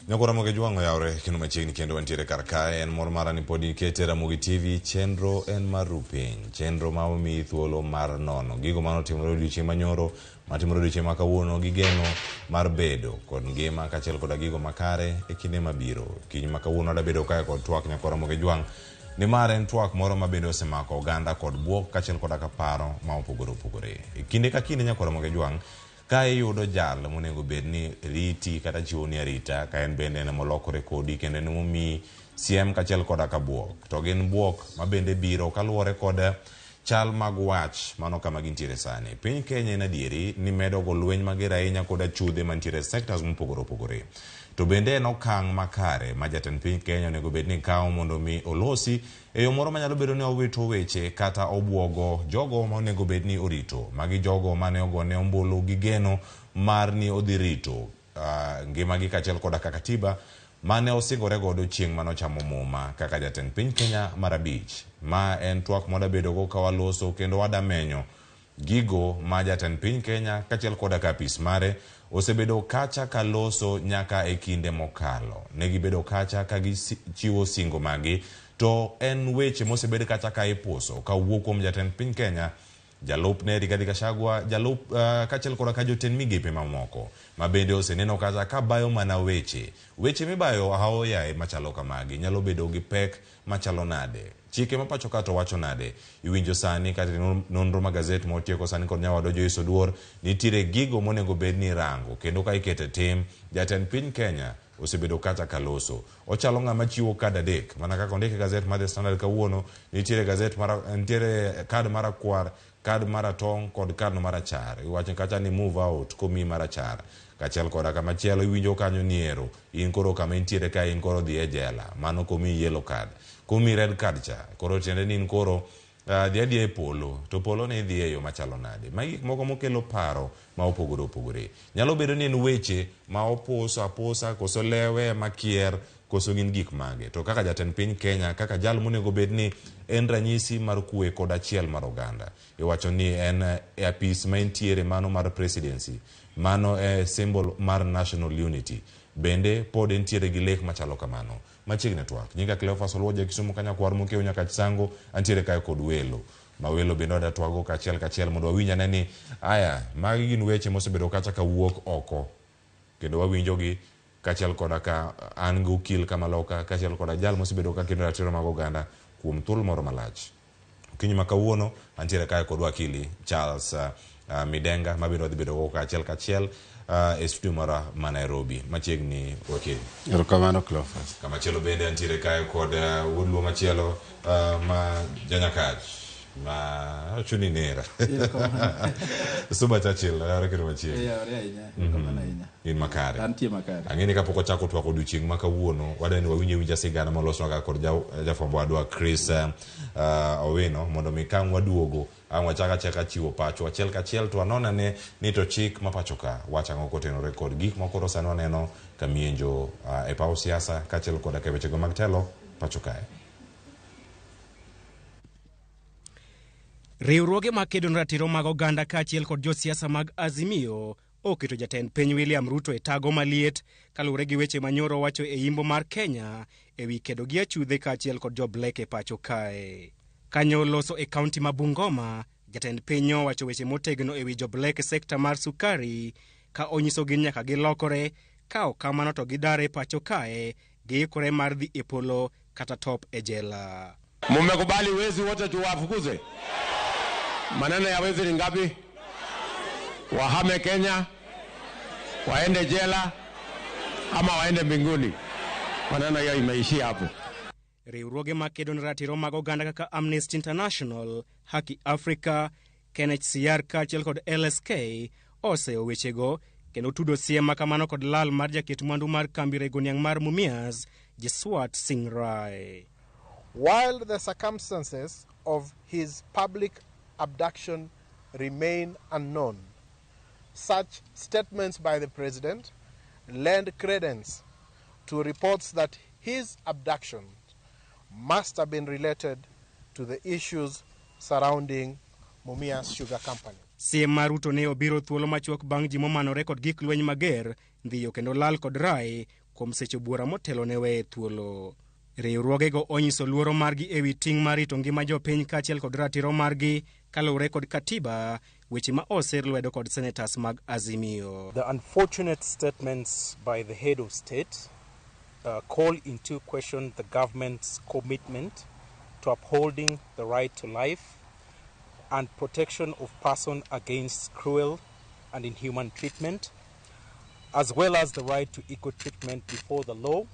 Nyakwa Ramogi Jwang' oyawre kendo machiegni kendo wantiere kar kae en mor mara ni pod ikete Ramogi TV chenro en mar ru piny chenro ma omiyi thuolo mar nono gigo mane otimore odiochieng' manyoro matimore odiochieng' ma kawuono gi geno mar bedo kod ngima kaachiel koda gigo makare e kinde mabiro. Kiny ma kawuono adabedo kae kod twak Nyakwa Ramogi Jwang' nimar en twak moro ma bende osemako oganda kod bwok kaachiel koda ka paro ma opogore opogore. E kinde ka kinde Nyakwa Ramogi Jwang' Ka iyudo jal monego bed ni riti kata chiwoni arita, ka en bende en emolokore kodi kendo en emomiyi siem kachiel koda ka buok. To gin buok ma bende biro kaluwore kod chal mag wach mano kama gintiere sani. Piny Kenya en adieri ni medo go lweny mager ahinya kod achudhe mantiere e sectors mopogore opogore. To bende en okang' makare ma jatend piny Kenya onego bed ni kawo mondo mi olosi E yo moro manyalo bedo ni owito weche kata obwogo jogo ma onego bed ni orito. Magi jogo mane ogone ombulu gi geno mar ni odhi rito uh, ngimagi kaachiel koda ka katiba mane osingore godo chieng' mane ochamo muma kaka jatend piny Kenya mar abich. Ma en twak mwadabedogo ka waloso kendo wadamenyo Gigo ma jatend piny Kenya kachiel koda ka apis mare osebedo kacha ka loso nyaka e kinde mokalo. Ne gibedo kacha ka gichiwo singo maggi to en weche mosebed kacha ka ipuso ka owuok kuom jatend piny Kenya, jalupne Rigathi Gachagua, jalup uh, kachiel koda ka jotend migepe mamoko ma bende oseneno kacha ka bayo mana weche. Weche mibayo aoyaye machalo kamagi nyalo bedo gi pek machalo nade? Chike ma pacho ka to wacho nade? Iwinjo sani kata e nonro ma gazet ma otieko sani kod nyawadwa Joyce Oduor, nitiere gigo monego bed ni irango kendo ka iketo e tim, jatend piny Kenya osebedo kacha ka loso. Ochalo ng'ama chiwo kad adek mana kaka ondik e gazet mar The Standard kawuono, nitiere gazet mar nitiere kad marakwar, kad maratong' kod kad marachar. Iwacho kacha ni move out komiyi marachar. Kachiel koda kamachielo iwinjo kanyo ni ero in koro kama intiere ka in koro dhi e jela. Mano komiyi yellow card. Komiyi red card cha koro tiende ni in koro uh, dhi adhiya e polo. To polo ni idhi e yo machalo nade? Magi gik moko mokelo paro ma opogore opogore. Nyalo bedo ni en weche ma opuso apusa koso lewe ema kier koso gin gik mage. To kaka jatend piny Kenya, kaka jal monego bed ni en ranyisi mar kwe kod achiel mar oganda. Iwacho ni en e apis ma entiere mano mar presidency. Mano e symbol mar national unity. Bende pod entiere gi lek machalo kamano. Machiegni twak. Nyinga Cleophas Oluoja Kisumu Kanyakwar Mokiewo Nyakach Sango. Antiere kae kod welo. Ma welo bende wada twago kachiel kachiel mondo wawinj ane ni aya magi gin weche mosebedo kacha ka wuok oko. Kendo wawinjogi kachiel koda ka an gi okil kamaloka kachiel koda jal mosebedo ka kedo ratiro mag oganda kuom thuolo moro malach. Okinyi ma kawuono antiere kae kod wakili Charles uh, Midenga ma bende wadhi bedo go kachiel kachiel uh, e studio mara ma Nairobi machiegni wakili. Erokamano Cleophas. Kamachielo bende antiere kae kod uh, wuod luo machielo uh, ma janyakach ma chuni nera Suba Churchill ayore kendo machiegni. Eyawore ahinya, erokamano ahinya. In makare. Antie makare. Ang'e ni kapok wachako twak odiochieng' ma kawuono, wadwa ni wawinj awinja sigana molosnwa ka kod jafwambo wadwa Chris uh, Owino mondo mi kang' waduogo ang' wachak achaka chiwo pachwa achiel kachiel to wanon ane ni to chik ma pacho ka wacho ang'o kotenore kod gik ma koro sani waneno ka mienjo uh, e paw siasa kaachiel koda ka wechego mag telo pacho kae. Riwruoge ma kedo ne ratiro mag oganda kaachiel kod josiasa mag Azimio oketo jatend piny William Ruto e tago maliet kaluwore gi weche ma nyoro owacho e yimbo mar Kenya e wi kedo gi achudhe kaachiel kod joblek e pacho kae. Kanyo loso e kaunti ma Bungoma, jatend piny owacho weche motegno e wi joblek e sekta mar sukari ka onyisogi ni nyaka gilokore ka ok kamano to gidar e pacho kae giikore mar dhi e polo kata top e jela. Mumekubali wezi wote tuwafukuze? Maneno ya wezi ni ngapi? Wahame Kenya, waende jela ama waende mbinguni? Maneno hiyo imeishia hapo. Riwruoge ma kedo ne ratiro mag oganda kaka Amnesty International, Haki Africa, KNHCR kaachiel kod LSK oseyo wechego kendo tudo siem ma kamano kod lal mar jaket mwandu mar kambi rego niang' mar Mumias, Jaswant Singh Rai. While the circumstances of his public abduction remain unknown, such statements by the president lend credence to reports that his abduction must have been related to the issues surrounding Mumias Sugar Company. Siem mar Ruto ne obiro thuolo machuok bang' ji momanore kod gik lweny mager ndhiyo kendo lal kod Rai kuom seche buora motelo ne weye thuolo. Riwruogego onyiso luoro margi ewi ting' mar rito ngima jopiny kaachiel kod ratiro margi kaluwore kod katiba, weche ma oser lwedo kod senators mag Azimio. The unfortunate statements by the head of state call into question the government's commitment to upholding the right to life and protection of person against cruel and inhuman treatment, as well as the right to equal treatment before the law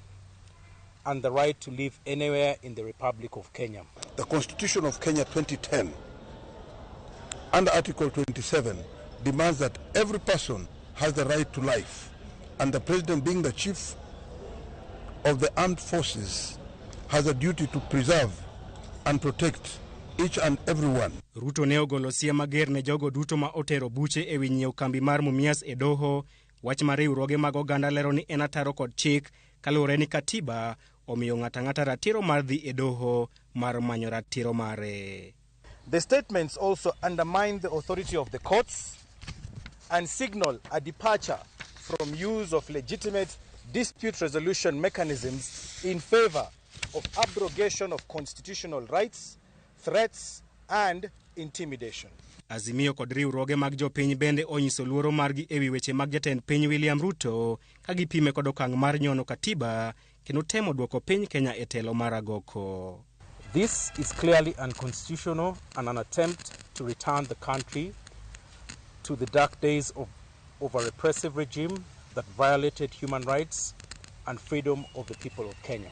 and the right to live anywhere in the Republic of Kenya. The Constitution of Kenya 2010, under Article 27, demands that every person has the right to life, and the President, being the chief of the armed forces, has a duty to preserve and protect each and every one. Ruto ne ogolo siem mager ne jogo duto ma otero buche ewi nyiewo kambi mar Mumias e doho, wach ma riwruoge mag oganda lero ni en ataro kod chik kaluwore ni katiba omiyo ng'ato ang'ata ratiro mar dhi e doho mar manyo ratiro mare. The statements also undermine the authority of the courts and signal a departure from use of legitimate dispute resolution mechanisms in favor of abrogation of constitutional rights, threats, and intimidation. Azimio kod riwruoge mag jopiny bende onyiso luoro margi ewi weche mag jatend piny William Ruto ka gipime kod okang' mar nyono katiba kendo temo duoko piny Kenya e telo mar agoko. This is clearly unconstitutional and an attempt to return the country to the dark days of a repressive regime that violated human rights and freedom of the people of Kenya.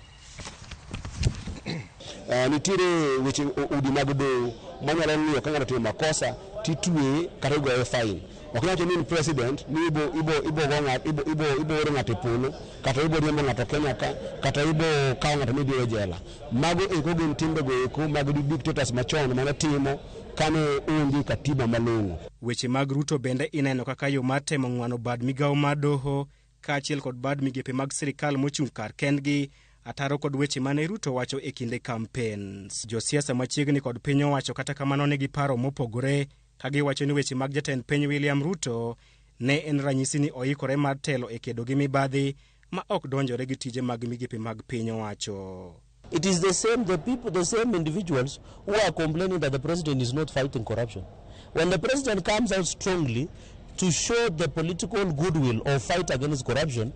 Nitiere weche udi mag doho manyalo ng'iyo ka ng'ato otimo makosa titweye kata igoye fine. Ok inyal wacho ni in president ni ibo ibo ibo go ng'ato ibo ibo ibo oro ng'ato e polo kata ibo riembo ng'ato Kenya ka kata ibo kawo ng'ato midhi e jela. Mago eko gin timbego eko mag dictators machon mane timo kane onge katiba malong'o. Weche mag Ruto bende ineno kaka yo mar temo ng'wano bad migawo mar doho kaachiel kod bad migepe mag sirikal mochung' kar kendgi ataro kod weche mane Ruto wacho e kinde campaigns. Josiasa machiegni kod piny owacho kata kamano nigi paro mopogore ka giwacho ni weche mag jatend piny William Ruto ne en ranyisi ni oikore mar telo e kedo gi mibadhi ma ok donjore gi tije mag migepe mag piny owacho. It is the same, the people, the same individuals who are complaining that the president is not fighting corruption. When the president comes out strongly to show the political goodwill or fight against corruption,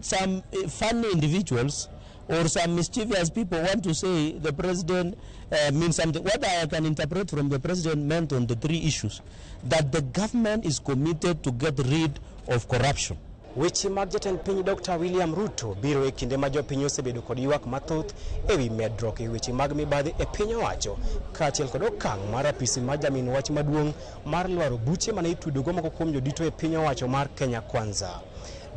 some funny individuals or some mischievous people want to say the president means something. What I can interpret from the president meant on the three issues, that the government is committed to get rid of corruption. Weche mag jatend piny Dr. William Ruto biro e kinde ma jopiny osebedo kod ywak mathoth ewi medruok e weche mag mibadhi e piny owacho kaachiel kod okang' mar apisi mar jamin wach maduong' mar lwaro buche mane itudogo moko kuom jodito e piny owacho mar Kenya Kwanza.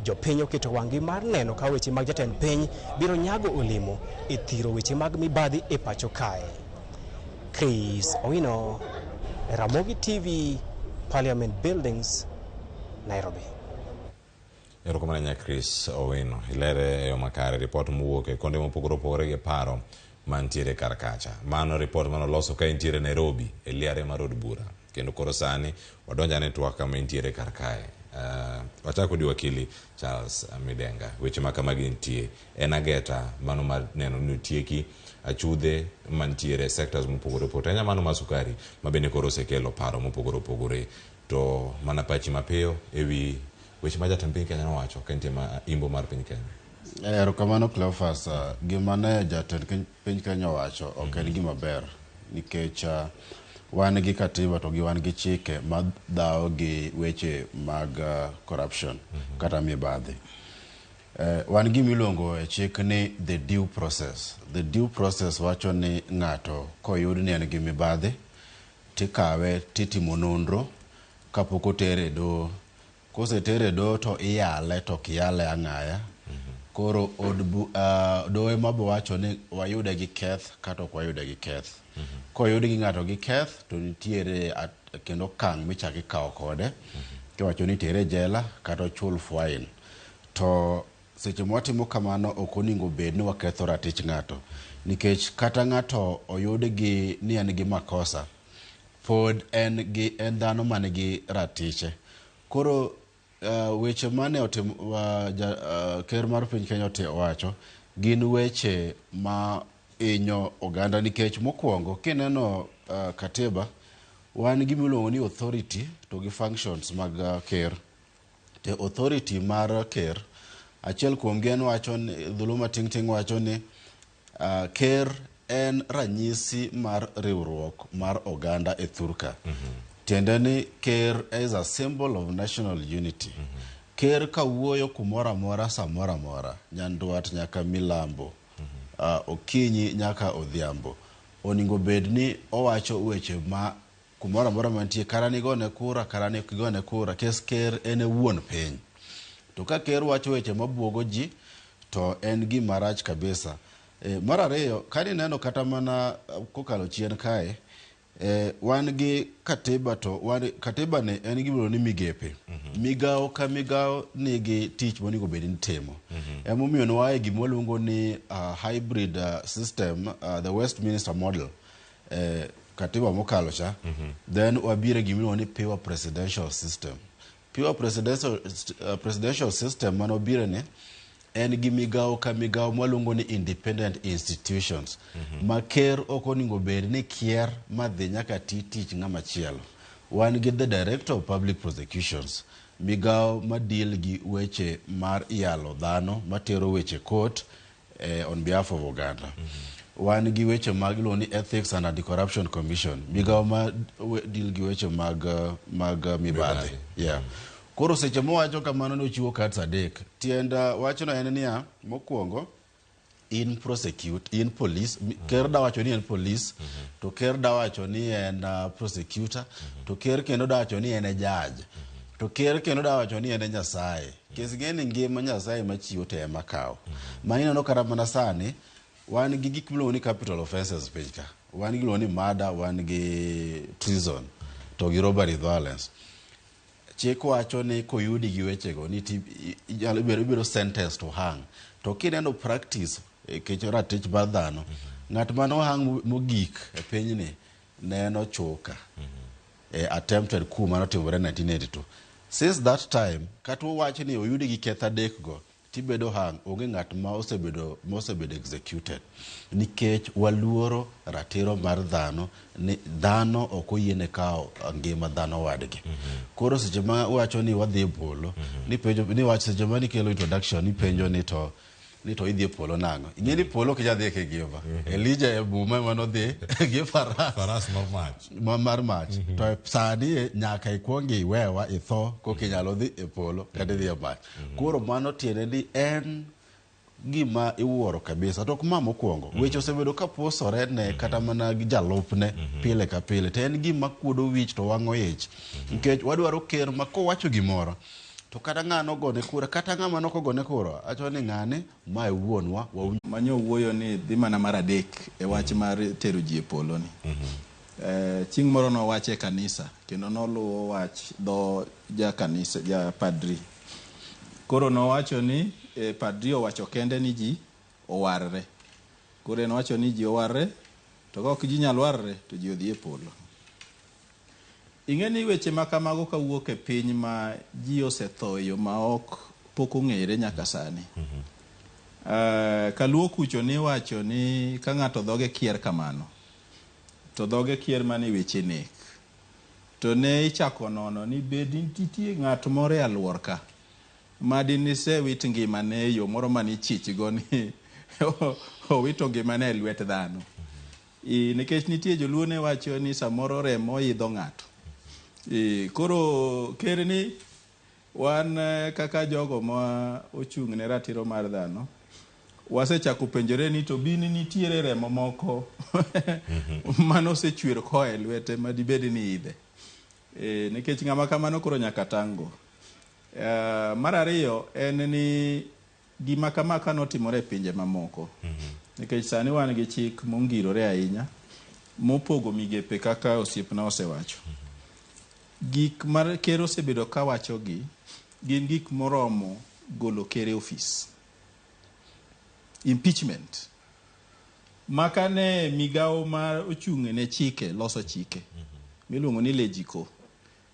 Jopiny oketo wang'gi mar neno ka weche mag jatend piny biro nyago olemo e thiro weche mag mibadhi e pacho kae. Chris Owino, Ramogi TV, Parliament Buildings, Nairobi. Erokamano ahinya Chris Owino. Ilere e yo makare ripot mowuok e konde mopogore opogore gi paro mantiere kar kacha. Mano ripot manoloso ka intiere Nairobi e liare mar od bura. Kendo koro sani wadonjo ane twak kama intiere kar kae. Wachako di wakili Charles Midenga. Weche ma kamagi nitie. En ageta mano mar neno ni otieki achudhe mantiere e sectors mopogore opogore. Ahinya mano mar sukari ma bende koro osekelo paro mopogore opogore. To mana pachi mapiyo ewi weche ma jatend piny Kenya nowacho ka nitie ma imbo mar piny Kenya. Erokamano Cleophas, gima ne jatend piny Kenya owacho ok en gima ber nikech wan gi katiba to gi wan gi chike ma dhawo gi weche mag corruption kata mibadhi. Wan gima iluongo e chik ni the due process. The due process wacho ni ng'ato koyud ni en gi mibadhi tikawe titimo nonro kapok otere e doho. Kosetere e doho to iyale to ok yale ang'aya. Koro od doho ema bo wacho ni wayude gi keth kata ok wayude gi keth. Koyud gi ng'ato gi keth to nitiere kendo okang' michako ikawo kode. Kiwacho ni tere e jela kata ochul fine. To seche mwatimo kamano ok onego bed ni waketho ratich ng'ato. Nikech kata ng'ato oyud gi ni en gi makosa, pod en gi en dhano man gi ratiche. Koro Weche mane otim ker mar piny Kenya owacho gin weche ma hinyo oganda nikech mokwongo kineno katiba wan gi miluongo ni authority to gi functions mag ker. To authority mar ker achiel kuom gi en wacho ni dholuo mating' ting' wacho ni ker en ranyisi mar riwruok mar oganda e thurka. Tiende ni ker is a symbol of national unity. Ker kawuoyo kumoro amora samoro amora, nyandwat nyaka milambo, okinyi nyaka odhiambo, onego bed ni owacho weche ma kumoro amora mantie kara nigone kura kara ni ok igone kura kes ker en e wuon piny. To ka ker wacho weche mabuogo ji to en gima rach kabisa. Mar ariyo, kanineno kata mana kokalo chien kae, wan gi katiba to wan, katiba ni en gima iluongo ni migepe. Migawo ka migawo nigi tich monego bed ni timo. Emomiyo ne wae gima waluongo ni hybrid system, the Westminster model. Katiba mokalo cha, then wabiro e gima iluongo ni pure presidential system. Pure presidential system manobiro ni en gi migawo ka migawo mwaluongo ni independent institutions ma ker ok onego bed ni kier madhi nyaka ti tich ng'ama chielo. Wan gi the director of public prosecutions, migawo ma deal gi weche mar yalo dhano matero weche court on behalf of oganda. Wan gi weche mag iluongo ni Ethics and Anti-Corruption Commission, migawo ma deal gi weche mag mibadhi. Yeah. Koro seche mowacho kamano ni ochiwo cards adek. Tiend wachno en niya, mokwongo in prosecute, in police, ker dawacho ni en police, to ker dawacho ni en prosecutor, to ker kendo dawacho ni en e judge, to ker kendo dawacho ni en e Nyasaye. Kes ng'e ni ngima Nyasaye machiwo to ema kawo. Ma ineno kata mana sani, wan gi gik miluongo ni capital offences piny ka. Wan gi iluongo ni murder, wan gi treason, to gi robbery violence. Chik wacho ni koyudi gi wechego ni ibiro sentence to hang. To kineno practice kech ratich mar dhano, ng'at mane ohang mogik e pinyni ne en Ochuka. Attempted coup manotimore 1982. Since that time, kata wawach ni oyudi gi ketho adek go, tibedo hang, onge ng'at ma osebedo executed. Nikech waluoro ratiro mar dhano, ni dhano ok oyiene kawo ngima dhano wadgi. Koro seche ma wacho ni wadhi e polo, ni penjo ni wach seche ma nikelo introduction ni penjo ni to idhi e polo nang'o? Ing'e ni polo ok inyal dhiye kigima. Elijah e muma ema nodhi gi faras. Faras mar mach. Mar mach. To sani nyaka ikuong iwewa itho koka inyalo dhi e polo kata idhi e mach. Koro mano tiende ni en gima iwuoro kabisa. To ok ma mokwongo. Weche osebedo ka pusore ne kata mana gi jalupne pile ka pile. To en gima kuodo wich to wang'o ich. Nikech wadwaro ker ma kowacho gimoro to kata ng'ano ogone kura kata ng'ama nok ogone kura acho ni ng'ani ma e wuonwa wawinj. Manyo wuoyo ni dhi mana mar adek e wach mar tero ji e polo ni. Chieng' moro nowache e kanisa kendo noluwo wach dho ja kanisa ja padri. Koro nowacho ni padri owacho kende ni ji owarre. Koro en owacho ni ji owarre to ka ok ji nyal warre to ji odhi e polo. Ing'e ni weche ma kamago kawuok e piny ma ji osetho e yo ma ok pok ong'ere nyaka sani. Kaluo kucho niwacho ni ka ng'ato dhoge kier kamano, to dhoge kier mana e weche nek. To ne ichako nono ni bed nitie ng'at moro e aluor ka ma dinisewit ngimane e yo moro manichich go ni owito ngimane e lwet dhano. Nikech nitie joluo ne wacho ni samoro remo idho ng'ato. Koro ker ni wan kaka jogo ma ochung' ne ratiro mar dhano wasechako penjore ni to bin nitiere remo moko mane osechwer koa e lwete ma dibed ni idhe. Nikech ng'ama kamano koro nyaka tang' go. Mar ariyo en ni gima kama kanotimore e pinje mamoko. Nikech sani wan gi chik mongirore ahinya mopogo migepe kaka osiepna osewacho. Gik ma ker osebedo kawacho gi gin gik moromo golo ker e ofis. Impeachment. Maka ne migawo ma ochung' ne chike, loso chike, miluongo ni Legico,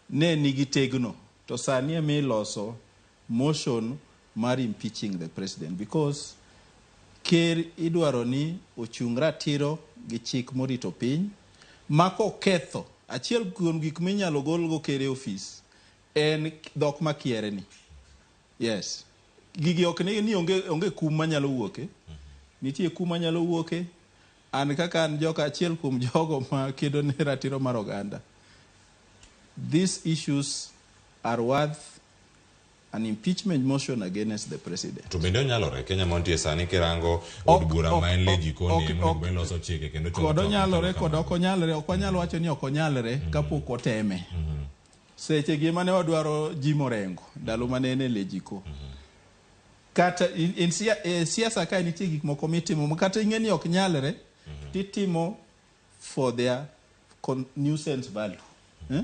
ne nigi tegno. To sani ema iloso motion mar impeaching the president because ker idwaro ni ochung ratiro gi chik morito piny ma koketho achiel kuom gik minyalo golgo ker e ofis en dhok makiere ni. Yes. Gigi ok ni, ni onge, onge kum manyalo wuoke. Nitie kum manyalo wuoke. An kaka an joka achiel kuom jogo ma kedo ne ratiro mar oganda. These issues are worth an impeachment motion against the president. To bende onyalore Kenya mantie sani kirango od bura ma en le jikoni monego bed loso chike kendo chwalo Kod onyalore kod ok onyalore, ok wanyal wacho ni ok onyalre kapok oteme. Seche gi mane wadwaro Jim Orengo ndalo mane en e Lejiko. Kata in, in e siasa kae nitie gik moko mitimo ma kata ing'e ni ok nyalre titimo for their nuisance value. Eh?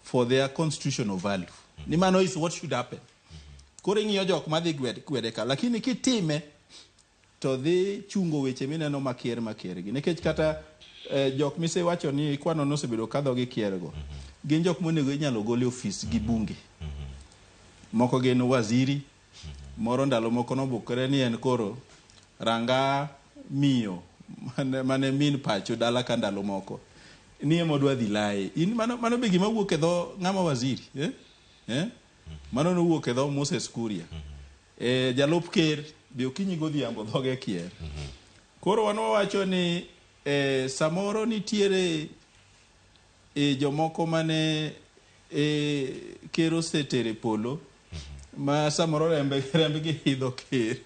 For their constitutional value. Ni mano is what should happen. Koro ing'iyo jok madhi gwede ka, lakini kitime to dhi chungo weche mineno makier makier gi. Nikech kata eh, jok misewacho ni ikwano nosebedo ka dhogi kiergo, gin jok monego inyalo gol e ofis gi bunge. Moko gin waziri, moro ndalo moko nobukore ni en koro ranga miyo mane, mane min pacho dala ka ndalo moko ni ema odwa dhi laye. In mano, mano be gima wuok e dho ng'ama waziri eh? Eh? Mano nowuok e dho Moses Kuria. Eh, jalup ker be okinyi godhiambo dhoge kier. Koro wan wawacho ni eh, samoro nitiere e jomoko mane e, ker osetere polo ma samoro rembe rembgi idho ker.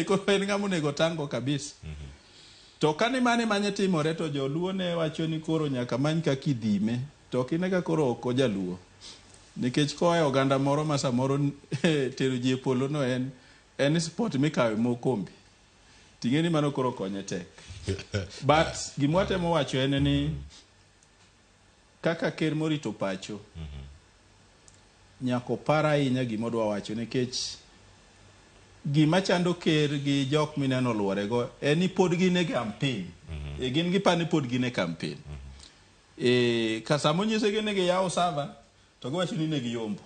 Koro en ng'ama onego tango kabisa. To kane mane manye timore to joluo ne wacho ni koro nyaka many kaka idhime. To ok ine ka koro ok ojaluo. Nikech koa e oganda moro ma samoro tero ji e polo no en en sport mikawe mokombe. Ting'e ni mano koro konye tek. But gima watemo wacho en ni kaka ker morito pacho nyaka opar ahinya gima odwa wacho nikech gima chando ker gi jok mineno oluorego en ni pod gin e campaign. E gin giparo ni pod gin e campaign. E, ka sama onyisegi ni giyawo server to giwacho ni ne giyombo.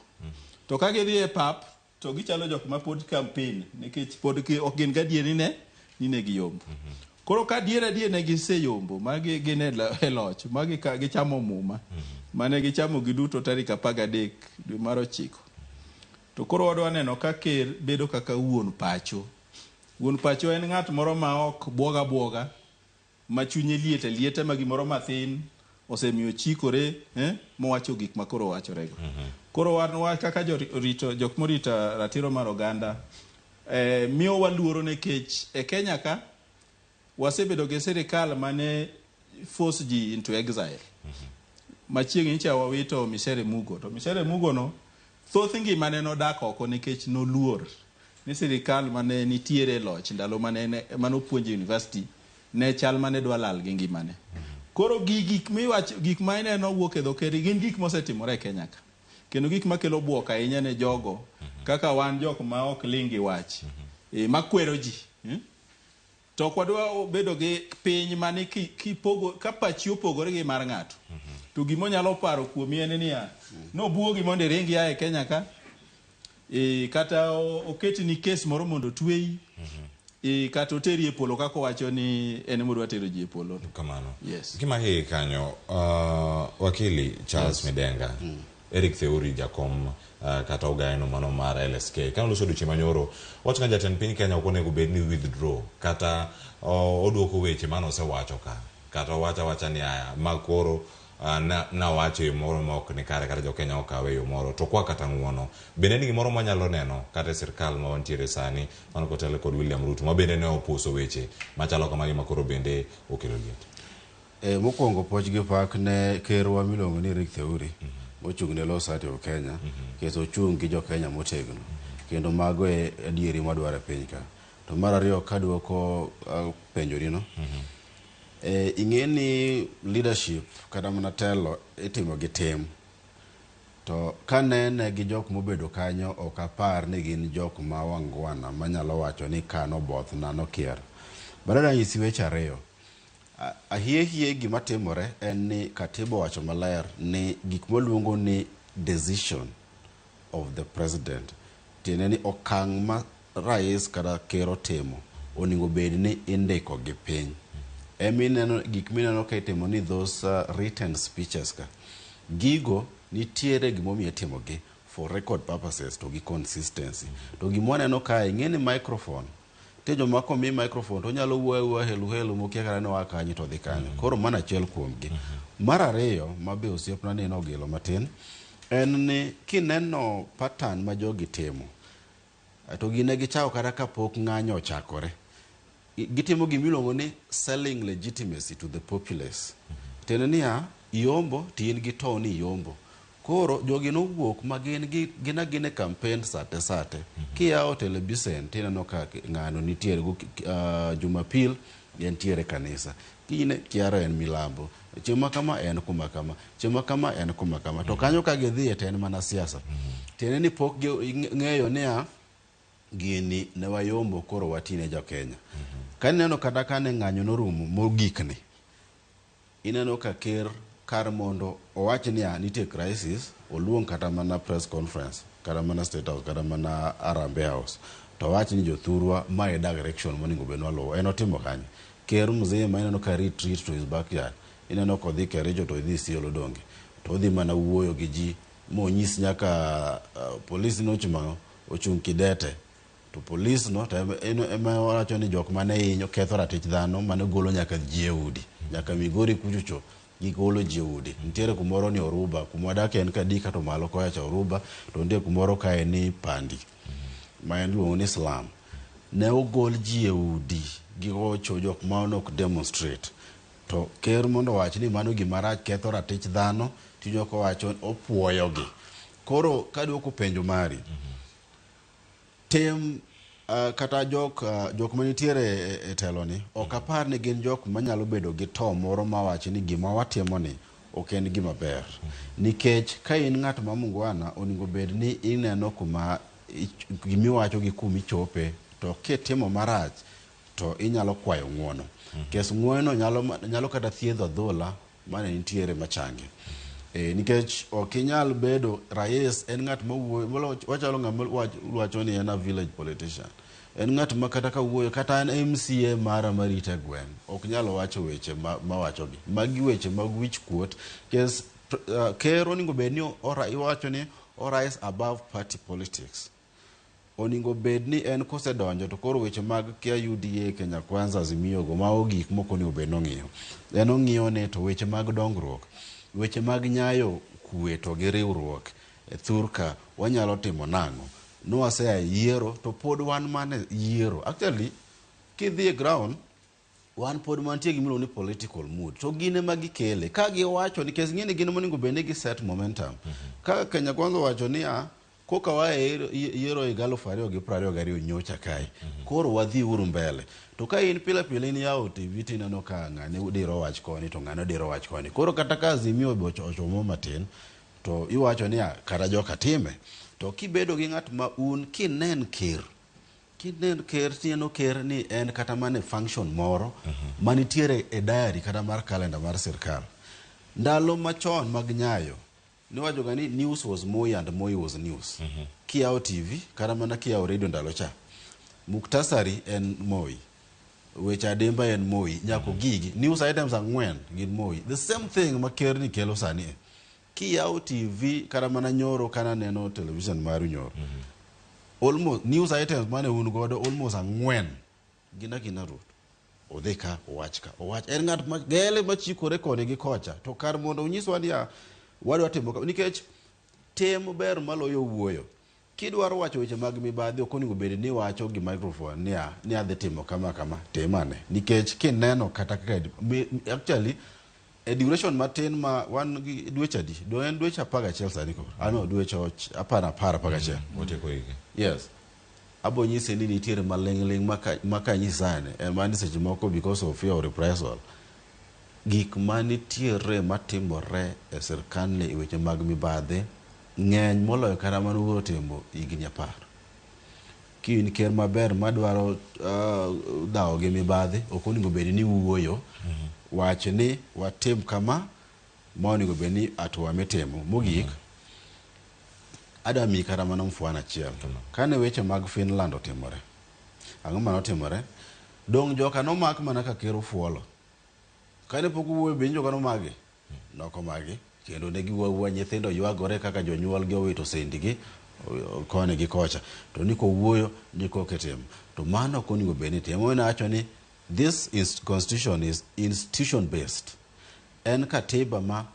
To ka gidhi e pap to gichalo jok ma pod campaign nikech pod ok gin gadier ni ne ni ne giyombo. Koro ka adier adier ne giseyombo ma gin e loch ma gichamo muma mane gichamo giduto tarik 13 dwe mar 9. To koro wadwa neno ka ker bedo kaka wuon pacho. Wuon pacho en ng'at moro ma ok buoga buoga ma chunye liet alieta ma gimoro mathin osemiyo chikore eh, mowacho gik ma koro wachorego. Koro wan wa kaka jorito jok morito ratiro mar oganda eh, miyo waluoro nikech e Kenya ka wasebedo gi sirikal mane force ji into exile. Machiegni cha wawito Micere Mugo to Micere Mugo no thoth ngimane nodak oko nikech noluor ni sirikal mane nitiere e loch ndalo mane mane opuonjo e university ne chal mane dwa lal gi ngimane. Koro gi gik miwacho gik ma ineno wuok e dho ker gin gik mosetimore e Kenya ka. Kendo gik makelo buok ahinya ne jogo kaka wan jok ma ok ling' gi wach. E, makwero ji. Eh? To ok wadwa bedo gi piny mane kipogo ka pachi opogore gi mar ng'ato. To gima onyalo paro kuomi en niya, nobuogi mondo iring ia e Kenya ka. E, kata oketni kes moro mondo otweyi. E, kata oteri e polo kaka owacho ni en ema odwa tero ji e polo. Kamano. Yes. Gima hii kanyo, wakili Charles Midenga, Eric Theuri jakom kata ogaeno mano mar LSK. Kane oloso odiochieng' manyoro, owacho ni jatend piny Kenya ok onego bed ni withdraw kata oduoko weche mane osewacho ka. Kata owacho awacha ni aya, ma koro nawacho e yo moro ma ok ni kare kata jo Kenya okawe e yo moro to kwa kata ng'uono. Bende en gimoro mwanyalo neno kata e sirkal ma wantiere sani mano kotel kod William Ruto ma bende ne opuso weche machalo kamagi ma koro bende okelo liet. E, mokwongo puoch gi pak ne kerwa miluongo ni Eric Theuri mochung' ne Law Society of Kenya kendo ochung' gi jo Kenya motegno kendo mago e adieri mwadwaro e piny ka. To mar ariyo kaduoko uh, penjoni no e, ing'e ni leadership kata mana telo itimo gi tim to kanene gi jok mobedo kanyo ok apar ni gin jok ma wangwana manyalo wacho ni ka nobothna nokier. Badala nyisi weche ariyo. Ahie hie gima timore en ni katiba owacho maler ni gik mwaluongo ni decision of the president. Tiende ni okang' ma rais kata ker otimo onego bed ni indiko gi piny. Emineno gik mineno ka itimo ni those written speeches ka. Gigo nitiere gimomiyo itimogi for record purposes to gi consistency. To gima waneno kae, ing'e ni microphone, nitie joma komi microphone to onyalo wuoyo awuoya helu helu mokia kata ni oa kanye to odhi kanye. Koro mano achiel kuomgi. Mar ariyo, ma be osiepna ni nogilo matin, en ni kineno pattern ma jogi timo, to gine gichako kata kapok ng'anyo ochakore. Gitimo gima iluongo ni selling legitimacy to the populace. Tiende niya, iyombo to in gi tow ni iyombo. Koro jogi nowuok ma gin gin agina e campaign sate sate. Kiyawo telebisen tineno ka ng'ano nitiere go Jumapil entiere kanisa. Kinyne kiara en milambo. Chieng' ma kama en kuma kama. Chieng' ma kama en kuma kama. To kanyo ka gidhiye to en mana siasa. Tiende ni pok ging'eyo niya gini ne wayombo koro watine jo Kenya. Ka ineno kata kane ng'anyo norumo mogik ni, ineno ka ker kar mondo owach niya nitie crisis, oluong kata mana press conference, kata mana State House, kata mana Harambee House, to owach ni jothurwa ma e direction monego bed ni waluwo. En otimo kanye? Ker mzima ineno ka retreat to his backyard. Ineno kodhi Kericho to odhi Isiolo donge. To odhi mana wuoyo gi ji monyis nyaka polis nochung' ang'o? Ochung' kidete. To polis no to ema wacho ni jok mane hinyo ketho ratich dhano mane golo nyaka ji e udi. Nyaka Migori kuchocho gigolo ji e udi. Nitiere kumoro ni Oruba, kuma wadakie en Kadika to malo kocha cha Oruba, to nitie kumoro kae ni Pandi, ma en iluongo ni slum. Ne ogol ji e udi gigocho jok ma ok demonstrate. To ker mondo owach ni mano gima rach ketho ratich dhano, tiwinjo kowacho opuoyogi. Koro kaduoko penjo mari, tim kata jok manitiere e telo ni ok apar ni gin jok manyalo bedo gi to moro mawach ni gima watimo ni ok en gima ber. Nikech ka in ng'at ma mungwana onego bed ni ineno kuma gimiwacho gi kumichope to kitimo marach to inyalo kwayo ng'uono. Kes ng'uono nyalo kata thiedho adhola mane nitiere machangi. Nikech ok inyal bedo rais en ng'at mawuoyo wachalo ng'ama wacho ni en a village politician. En ng'at ma kata ka wuoyo kata en MCA mara marito e gweng' ok nyal wacho weche mawachogi. Magi weche mag wich kuot. Kes ker onego bed ni iwacho ni o rise above party politics. Onego bed ni en kosedonjo to koro weche mag kia UDA, Kenya Kwanza, Azimio go mago gik mok onego bed ni ong'iyo. En ong'iyo ni to weche mag dongruok, weche mag nyayo kwe to gi riwruok e thurka wanyalo timo nang'o. Nwasea e yiero to pod wan mana e yiero. Actually, kidhi e ground, wan pod mantie gima iluongo ni political mood. To gin ema gikele. Ka giwacho, nikech ing'e ni gin monego bed ni gi set momentum. Ka Kenya Kwanza owacho niya, koka waa e yiero higa 2022 nyocha kae, koro wadhi uru mbele. To ka in pile pile in yawo TV tineno ka ng'ane diro wach koni to ng'ane diro wach koni. Koro kata ka Azimio be ochomo matin, to iwacho niya, kata joka time. To kibedo gi ng'at ma un kinen ker, tineno ker ni en kata mana e function moro manitiere e diary kata mar calendar mar sirkal. Ndalo machon mag nyayo, niwacho ga ni news was Moi and Moi was news. Kiyawo TV kata mana kiyawo radio ndalo cha, muktasari en Moi, weche adimba en Moi, nyako gigi, news items ang'wen gin Moi. The same thing ma ker ni kelo sani e. Kiyawo TV kata mana nyoro kana neno television maru nyoro. Almost news items mane un godo almost ang'wen gin agina Ruto. Odhi ka, owach ka, owach. En ng'at ma gele machikore koni gi kocha. To kar mondo onyiswa niya, wadwa timo ka, nikech tim ber maloyo wuoyo. Kidwaro wacho weche mag mibadhi ok onego bed ni iwacho gi microphone niya, ni adhi timo kama kama, tim ane. Nikech kineno kata kaka, actually, e duration matin ma wan gi dweche adi? Do en dweche 11 sani koro. Ano dweche 10, 11. Otieko higa. Yes. Abo nyisi ni nitiere maling'ling' maka nyisi sani, ema ni seche moko because of fear of reprisal. Gik manitiere matimore e sirkandni e weche mag mibadhi ng'eny moloyo kata mane Uhuru otimo higni 10. Ki in ker maber madwaro dhawo gi mibadhi, ok onego bed ni wuoyo. Wach ni watim kama, ma onego bed ni hatua mitimo. Mogik, Adwa miyi kata mana mfwano achiel. Kane weche mag Finland otimore, ang'o mane otimore? Dong' joka nomak mana ka ker ofuolo. Kane pok owuoyo be joka nomagi? Nok omagi. Kendo ne giwuo awuoya nyithindo ywagore kaka jonyuol gi owito sendigi koni gi kocha. To ni kowuoyo ni koka itimo. To mano ok onego bed ni itimo. Emomiyo nawacho ni this is constitution is institution based. En katiba ma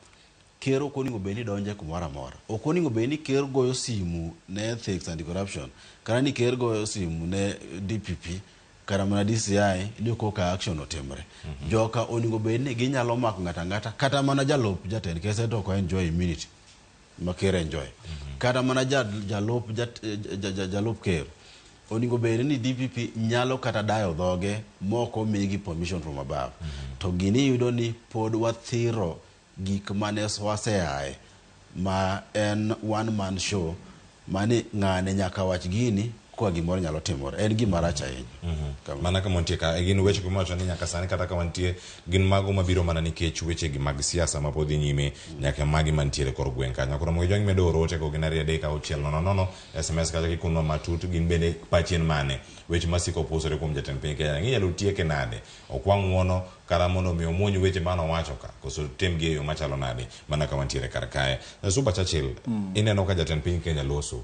ker ok onego bed ni donje kumoro amora. Ok onego bed ni ker goyo simu ne Ethics and Corruption kata ni ker goyo simu ne DPP kata mana DCI ni koka action otimre. Joka onego bed ni ginyalo mako ng'ato ang'ata kata mana jalup jatend ker to ok enjoy immunity ma ker enjoy. Kata mana jalup jalup ker onego bed ni DPP nyalo kata dayo dhoge mok omigi permission from above. To gini iyudo ni pod wathiro gik mane waseaye ma en one man show mani ng'ane nyaka wach gini koa gimoro nyalo timore. En gima rach ahinya. Mana kama wantie ka gin weche miwacho ni nyaka sani kata ka wantie gin mago mabiro mana nikech weche gi mag siasa ma pod dhi nyime nyaka magi mantiere kor gweng' kanyo. Koro mondo ijwang' medo oro ote go gin 2 3 6 0 0 SMS kata kikunwa matut gin bende pachi en mane weche masiko pusore kuom jatend piny Kenya inyalo tieke nade okwa ng'uono kata mondo mi omuony weche mane owacho ka koso timgi e yo machalo nade mana ka wantiere kar kae. Suba Churchill ineno ka jatend piny Kenya loso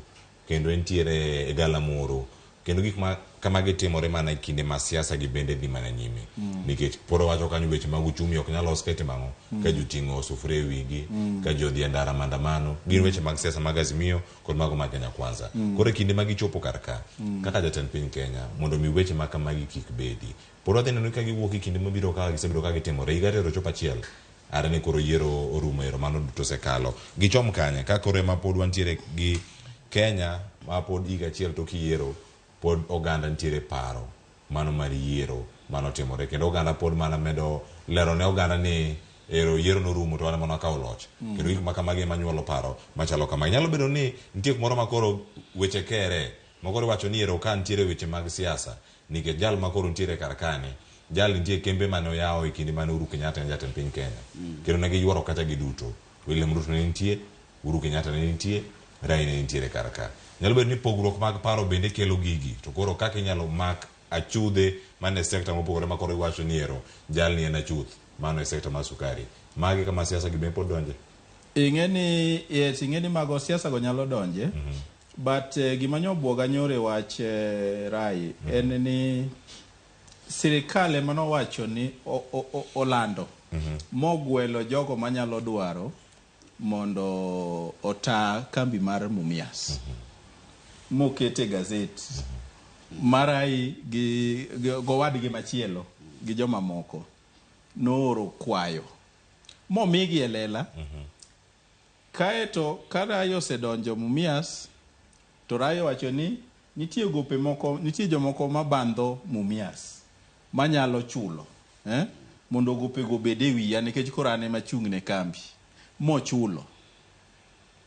kendo entiere e galamoro kendo gik ma kamagi timore mana e kinde ma siasa gi bende dhi mana nyime nikech pod owacho kanyo weche mag uchumi ok nyal los ka itimo ang'o ka ji oting'o sufuria e wigi ka ji odhi e ndara maandamano gin weche mag siasa mag Azimio kod mago mag Kenya Kwanza. Koro e kinde ma gichopo kar ka kaka jatend piny Kenya mondo mi weche ma kamagi kik bedi pod wadhi neno ka giwuok e kinde mabiro kaka gisebedo ka gitimore higa tero chopo achiel are ni koro yiero orumo ero mano duto osekalo gichom kanye ka koro ema pod wantiere gi Kenya ma pod higa achiel tok yiero pod oganda nitiere paro mano mar yiero manotimore kendo oganda pod mana medo lero ne oganda ni ero yiero norumo to wan ema wakawo loch kendo gik ma kamagi ema nyuolo paro machalo kamagi nyalo bedo ni nitie kumoro ma koro weche kere ma koro iwacho ni ero ka nitiere weche mag siasa nikech jal ma koro nitiere kar kani jal nitie kembe mane oyawo e kinde mane Uhuru Kenyatta en jatend piny Kenya kendo ne giyuoro kata giduto William Ruto ne nitie Uhuru Kenyatta ne nitie Raila ne nitiere kar ka nyalo bedo ni pogruok mag paro bende kelo gigi to koro kaka inyalo mak achudhe mane sekta mopogore ma koro iwacho ni ero jalni en achuth mano e sekta mar sukari magi kama siasa gi bende pod donje Ing'e ni yes, ing'e ni mago siasa go nyalo donje. But gima nyobuoga nyoro e wach Rai en ni sirikal ema nowacho ni olando mogwelo jogo manyalo dwaro mondo ota kambi mar Mumias mokete gazet Marai gi gowadgi machielo gi jomamoko nooro kwayo momigi e lela. Kaeto ka Rai osedonjo Mumias to Rai owacho ni nitie gope moko, nitie jomoko mabandho Mumias manyalo chulo mondo gopego obed e wiya nikech koro an ema achung' ne kambi mochulo.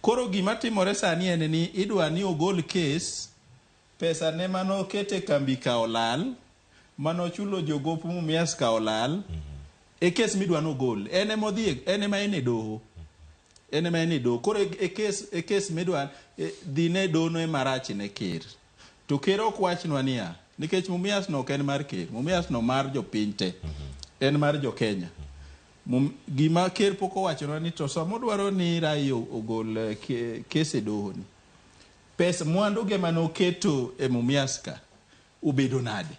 Koro gima timore sani en ni idwa ni ogol kes pesa ne manokete kambi ka olal manochulo jogop Mumias ka olal e kes midwa nogol en ema odhi en ema en e doho en ema en e doho koro e kes e kes midwa dhi ne dono ema rach ne ker to ker ok wachnwa niya nikech Mumias no ok en mar ker Mumias no mar jopiny te en mar jo Kenya gima ker pok owachonwa ni to sama odwaro ni Rai ogol kes e doho ni pes mwandu ge manoketo e Mumias ka obedo nade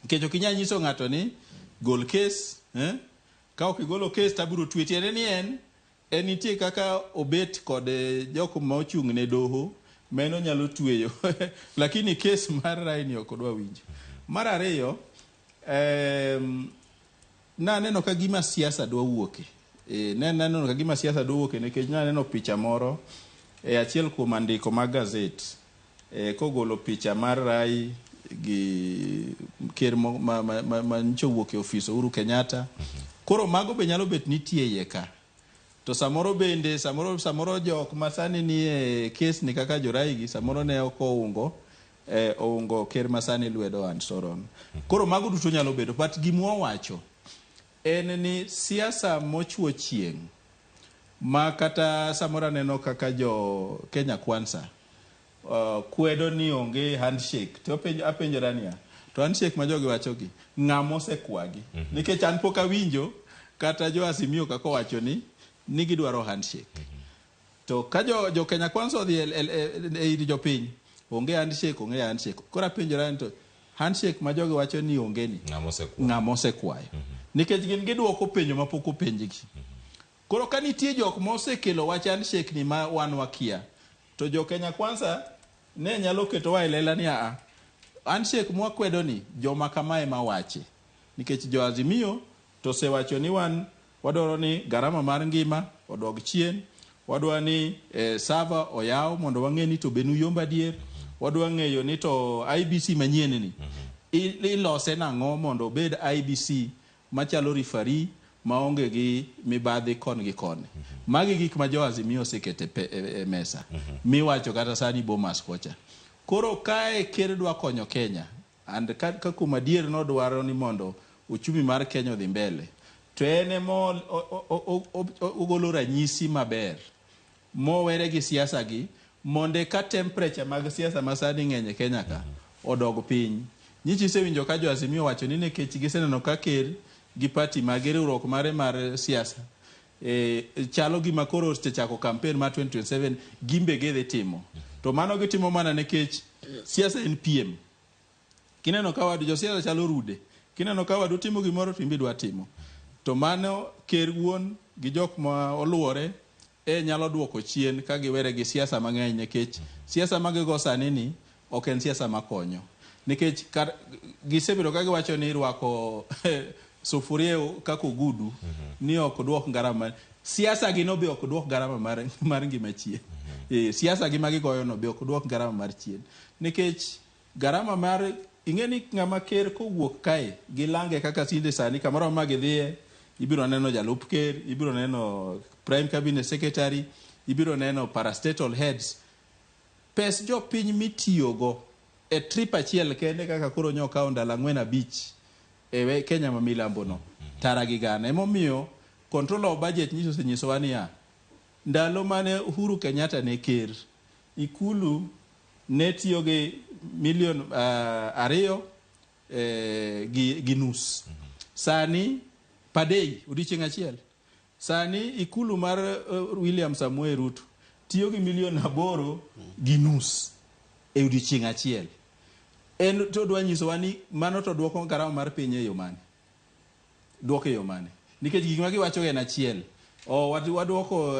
nikech ok inyal nyiso ng'ato ni gol kes ka ok igolo kes to abiro twe tiende ni en en nitie kaka obet kod jok ma ochung' ne doho meno nyalo tweyo lakini kes mar Rai ni ok odwa winjo. Mar ariyo naneno ka gima siasa dwa wuoke naneno ka gima siasa dwa wuoke nikech naneno picha moro e achiel kuom andiko mag gazet kogolo picha mar Rai gi ker ma nyocha owuok e ofis Uhuru Kenyatta. Koro mago be nyalo bet nitie iye ka. To samoro bende samoro jok ma sani nie kes ni kaka jorai gi samoro ne ok oungo oungo ker masani lwedo and so on. Koro mago duto nyalo bedo but gima wawacho en ni siasa mochuo chieng' Ma kata samoro aneno kaka jo Kenya Kwanza kwedo ni onge handshake to apenjora niya, to handshake ma jogi wachogi ng'ama osekwagi? Nikech an pok awinjo kata jo Azimio kaka owacho ni gidwaro handshake. To ka jo Kenya Kwanza odhi e ir jopiny, onge handshake, onge handshake. Koro apenjora ni to handshake ma jogi wacho ni onge ni, ng'ama osekwayo? Ng'ama osekwayo? Nikech gin gidwoko penjo mapok openjgi. Koro ka nitie jok mosekelo wach handshake ni ma wan wakia, to jo Kenya Kwanza ne nyalo ketowa e lela ni aa, handshake mwakwedo ni joma kamae mawache. Nikech jo Azimio to osewacho ni wan wadwaro ni garama mar ngima odog chien, wadwa ni server oyaw mondo wang'e ni to be nuyombo adier, wadwa ng'eyo ni to IEBC manyien ni ilose nang'o mondo obed IEBC machalo referee maonge gi mibadhi kon gi koni. Magi gik ma jo Azimio osekete e mesa miwacho kata sani Bomas kocha. Koro kae ker dwa konyo Kenya and ka kuom adier nodwaro ni mondo uchumi mar Kenya odhi mbele, to en ema ogolo ranyisi maber mowere gi siasa gi mondo ka temperature mag siasa ma sani ng'eny e Kenya ka odog piny. Nyicha isewinjo ka jo Azimio wacho ni nikech giseneno ka ker gi party mage riwruok mare mar siasa chalo gima koro osechako campaign mar 2027 gimbe gidhi timo. To mano gitimo mana nikech siasa en piem. Kineno ka wadu josiasa chalo rude. Kineno ka wadu timo gimoro to in be idwa timo. To mano ker wuon gi jok ma oluore nyalo duoko chien ka giwere gi siasa mang'eny nikech siasa ma gigo sani ni ok en siasa makonyo. Nikech gisebedo ka giwacho ni rwako sufuria kaka ogudu ni ok duok garama. Siasa gi no be ok duok garama mar ngima chien. Siasa gi ma gigoyo no be ok duok garama mar chien. Nikech garama mar ing'e ni ng'ama ker kowuok kae gi lange kaka tinde sani kamoro ma gidhiye ibiro neno jalup ker, ibiro neno prime cabinet secretary, ibiro neno parastatal heads. Pes jopiny mitiyogo e trip achiel kende kaka koro nyokawo ndalo 4 5 e Kenya ma milambo no tara gi gana. Emomiyo controller of budget nyiso osenyisowa niya, ndalo mane Uhuru Kenyatta ne ker, ikulu ne tiyo gi milion 2 gi nus. Sani per day odiochieng' achiel. Sani ikulu mar William Samoei Ruto tiyo gi milion 8.5 e odiochieng' achiel. En to dwa nyisowa ni mano to duoko garama mar piny e yo mane? Duoko e yo mane? Nikech gik ma giwacho en achiel. Waduoko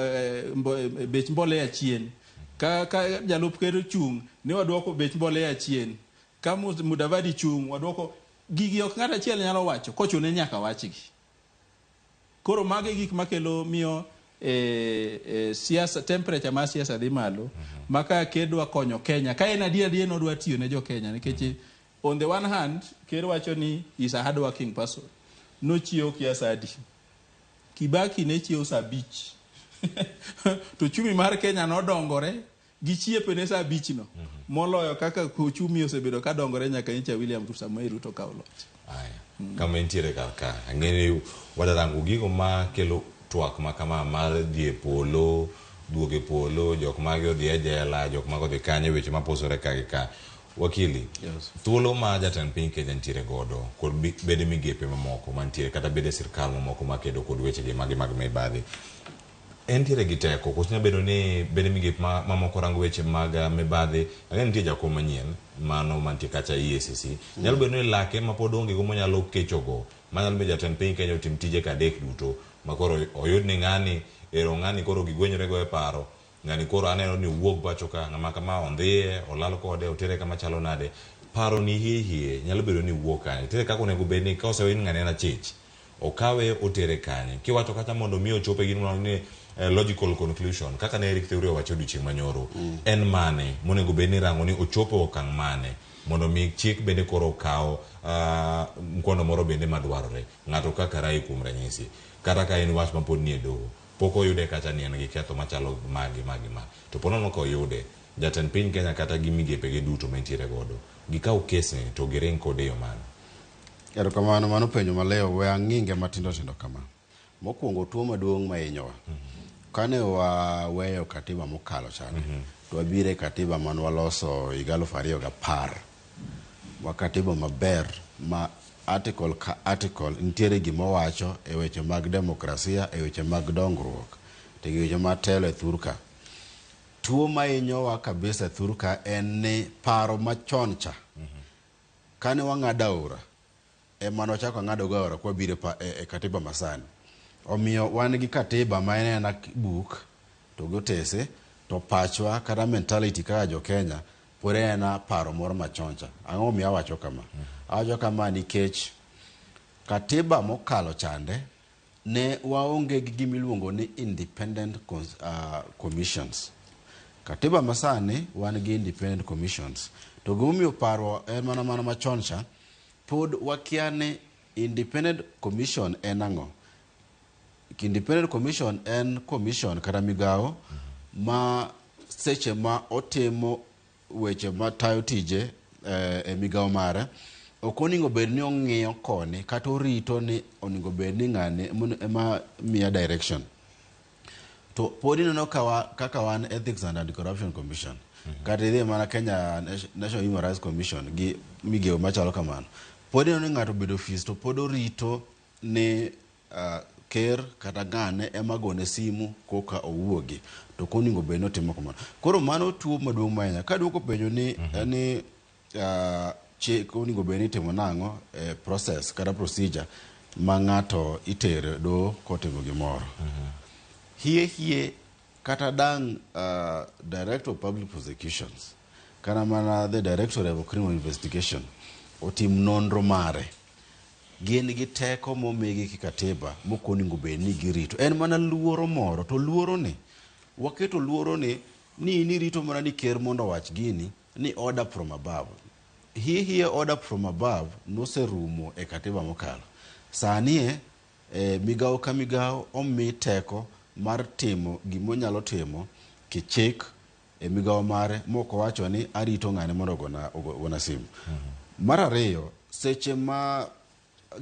bech mbolea chien. Ka jalup ker ochung' ni waduoko bech mbolea chien. Ka Mudavadi chung' waduoko gigi ok ng'at achiel nyalo wacho kochune nyaka wachgi. Koro magi gik makelo miyo siasa temperature mar siasa dhi malo. Ma ka ker dwa konyo Kenya, ka en adier adier nodwa tiyo ne jo Kenya nikech on the one hand ker wacho ni is a hard working person. Nochiewo kia sa adi. Kibaki ne chiewo sa 5. To uchumi mar Kenya nodongore gi chiepe ne sa 5 no. Moloyo kaka uchumi osebedo ka dongore nyaka nyocha William Samoei Ruto kawo loch. Aya. Kama entiere kar ka, ang'e ni wadarango gigo makelo twak ma kama mar dhi e polo, duogo e polo, jok mage odhi e jela, jok mago odhi kanye, weche maposore ka gi ka. Wakili, yes. Thuolo ma jatend piny Kenya nitiere godo kod bede migepe mamoko mantiere kata bede sirkal mamoko makedo kod weche gi magi mag mibadhi. Entiere gi teko, koso nyalo bedo ni bede migepe mamoko rango weche mag mibadhi, ang'e nitie jakom manyien mano mantie kacha EACC. Nyalo bedo ni lake ma pod onge go monyalo kechogo, manyalo miyo jatend piny Kenya otim tije ka adek duto, ma koro oyud ni ng'ani, ero ng'ani koro gigwenyore go e paro, ng'ani koro aneno ni owuog pacho ka, ng'ama kama ondhiye, olal kode, otere kama chalo nade. Paro ni hie hie, nyalo bedo ni wuok kanye. Nitiere kaka onego bed ni ka osewin ng'ani en achich, okawe otere kanye. Kiwacho kata mondo mi ochope gima iluongo ni logical conclusion, kaka ne Eric Theuri owacho odiochieng' manyoro, en mane monego bed ni rango ni ochopo okang' mane mondo mi chik bende koro okaw mkono moro bende madwarore. Ng'ato kaka Rai kuom ranyisi, kata ka en wach mapod nie doho, pok oyude kata ni en gi ketho machalo magi magi ma. To po nono ka oyude, jatend piny Kenya kata gi migepe ge duto mantiere godo, gikaw kes ni to giring kode e yo mane? Erokamano, mano penjo malew, we ang'inge matindo tindo kama. Mokwongo tuo maduong' mahinyowa. Kane waweyo katiba mokalo chande, to wabiro e katiba mane waloso higa 2010. Wa katiba maber ma article ka article nitiere gima owacho e weche mag demokrasia, e weche mag dongruok, to gi weche mag telo e thurka. Tuo mahinyowa kabisa e thurka en ni paro machon cha, kane wang'ado aora, ema nwachako wang'ado go aora kwabiro e katiba masani. Omiyo wan gi katiba ma en ena buk to gi otese, to pachwa kata mentality kaka jo Kenya pod en ena paro moro machon cha. Ang'o momiyo awacho kama? Awacho kama nikech katiba mokalo chande ne waonge gi gima iluongo ni independent commissions. Katiba masani wan gi independent commissions. To gimomiyo paro en mana machon cha, pod wakia ni independent commission en ang'o. Independent commission en commission kata migawo ma seche ma otimo weche matayo tije e migawo mare, ok onego bed ni ong'iyo koni kata orito ni onego bed ni ng'ani ema miya direction. To pod ineno kaka wan Ethics and Anti-Corruption Commission, kata idhi mana Kenya National Human Rights Commission gi migewo machalo kamano, pod ineno ni ng'ato obedo ofis to pod orito ni ker kata ng'ane ema gone simu koka owuogi, to ok onego bed ni otimo kamano. Koro mano tuo maduong' ahinya. Kaduoko penjo ni ni chik onego bed ni itimo nang'o e process kata procedure ma ng'ato itere doho kotimo gimoro. Hie hie kata dang' Director of Public Prosecutions kata mana the Directorate of Criminal Investigation otim nonro mare, gin gi teko momigi gi katiba mok onego bed ni girito. En mana luoro moro, to luoro ni waketo luoro ni in irito mana ni ker mondo owach gini ni order from above. Hie order from above noserumo e katiba mokalo. Sani migawo ka migawo omi teko mar timo gimonyalo timo kichik e migawo mare mok owacho ni arito ng'ane mondo ogona simu. Mar ariyo, seche ma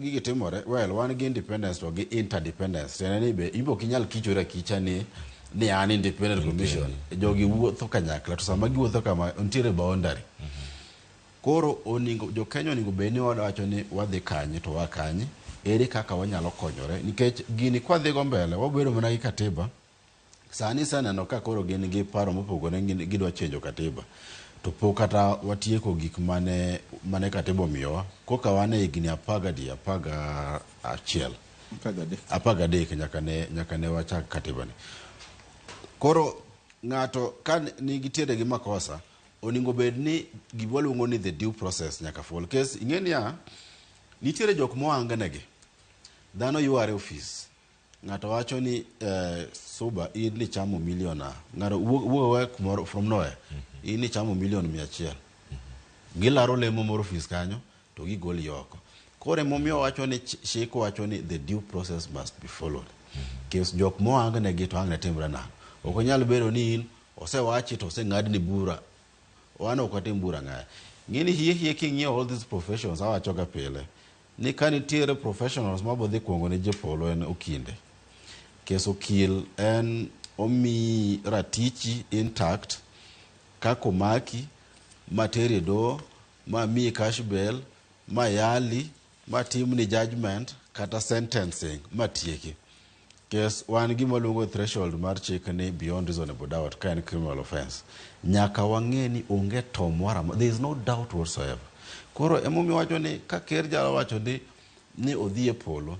gigi timore, well, wan gi independence to gi interdependence. Tiende ni be in ok inyal kichori akicha ni an independent commission. Jogi wuotho kanyakla, to sama giwuotho kama nitiere boundary. Koro oningo jo Kenya oningo bed ni wawacho ni wadhi kanye to wa kanye, ere kaka wanyalo konyore, nikech gini kwadhi go mbele wabedo mana gi katiba. Sani iseneno ka koro gin gi paro mopogore, gidwa chenjo katiba, to pok kata watieko gik mane katiba omiyowa. Koka wan e higni 11 13 nyaka ne wachak katiba ni. Koro ng'ato ka nitiere gi makosa, oningo bed ni gima waluongo ni the due process nyaka follow. Kes ing'e niya, nitiere jok mohangnegi, dhano yware ofis, ng'ato wacho ni Suba in nichamo million a, ng'ato wuoyo kumoro from nowhere, in nichamo million 100. Gilaro lemo moro ofis kanyo to gigoli oko. Koro emomiyo wacho ni chik wacho ni the due process must be followed. Kes jok mohangnegi to ang' ne timre nang'o? Ok onyal bedo ni in osewachi to oseng'adni bura. Wan ok watim bura ng'aye. Ng'eni hie king'iyo all these professions, awacho ga pile ni ka nitiere professionals mabodhi kuongo ne jopolo en okinde. Kes okil en omiyi ratichi intact kaka omaki materi e doho, ma miyi cash bail, ma yali, ma timni judgment kata sentencing ma tieki. Kes wan gima waluongo threshold mar chik ni beyond reasonable doubt ka en criminal offense. Nyaka wang'e ni onge to moro amora, there is no doubt whatsoever. Koro emomiyo wacho ni ka ker jalo wacho ni odhi e polo,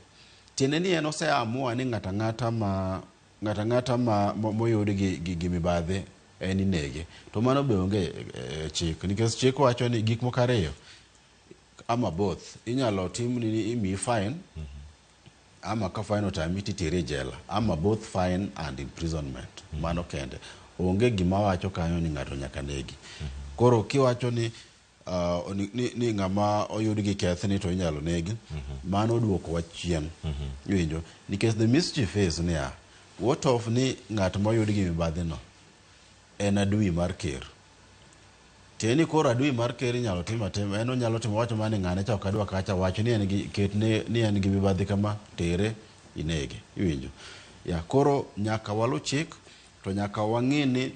tiende ni en oseamua ni ng'ata ng'ata ma moyud gi mibadhi en inege. To mano be onge e chik, nikech chik wacho ni gik moko ariyo ama both inyalo timni ni imiyi fine, ama ka fine otami titeri e jela, ama both fine and imprisonment. Mano kende. Onge gima wacho kanyo ni ng'ato nyaka negi. Koro kiwacho ni ni ng'ama oyud gi kethni to inyalo negi, mano duoko wa chien. Iwinjo? Nikech the mischief is niya, what of ni ng'at moyud gi mibadhi no en adui mar ker. Tiende ni koro adui mar ker inyalo timo atima, en onyalo timo wacho mana ni ng'ane cha ok adwa kacha, wach ni en gi, ket ni en gi mibadhi kama, tere inege. Iwinjo? Ya, koro nyaka walu chik to nyaka wang'i ni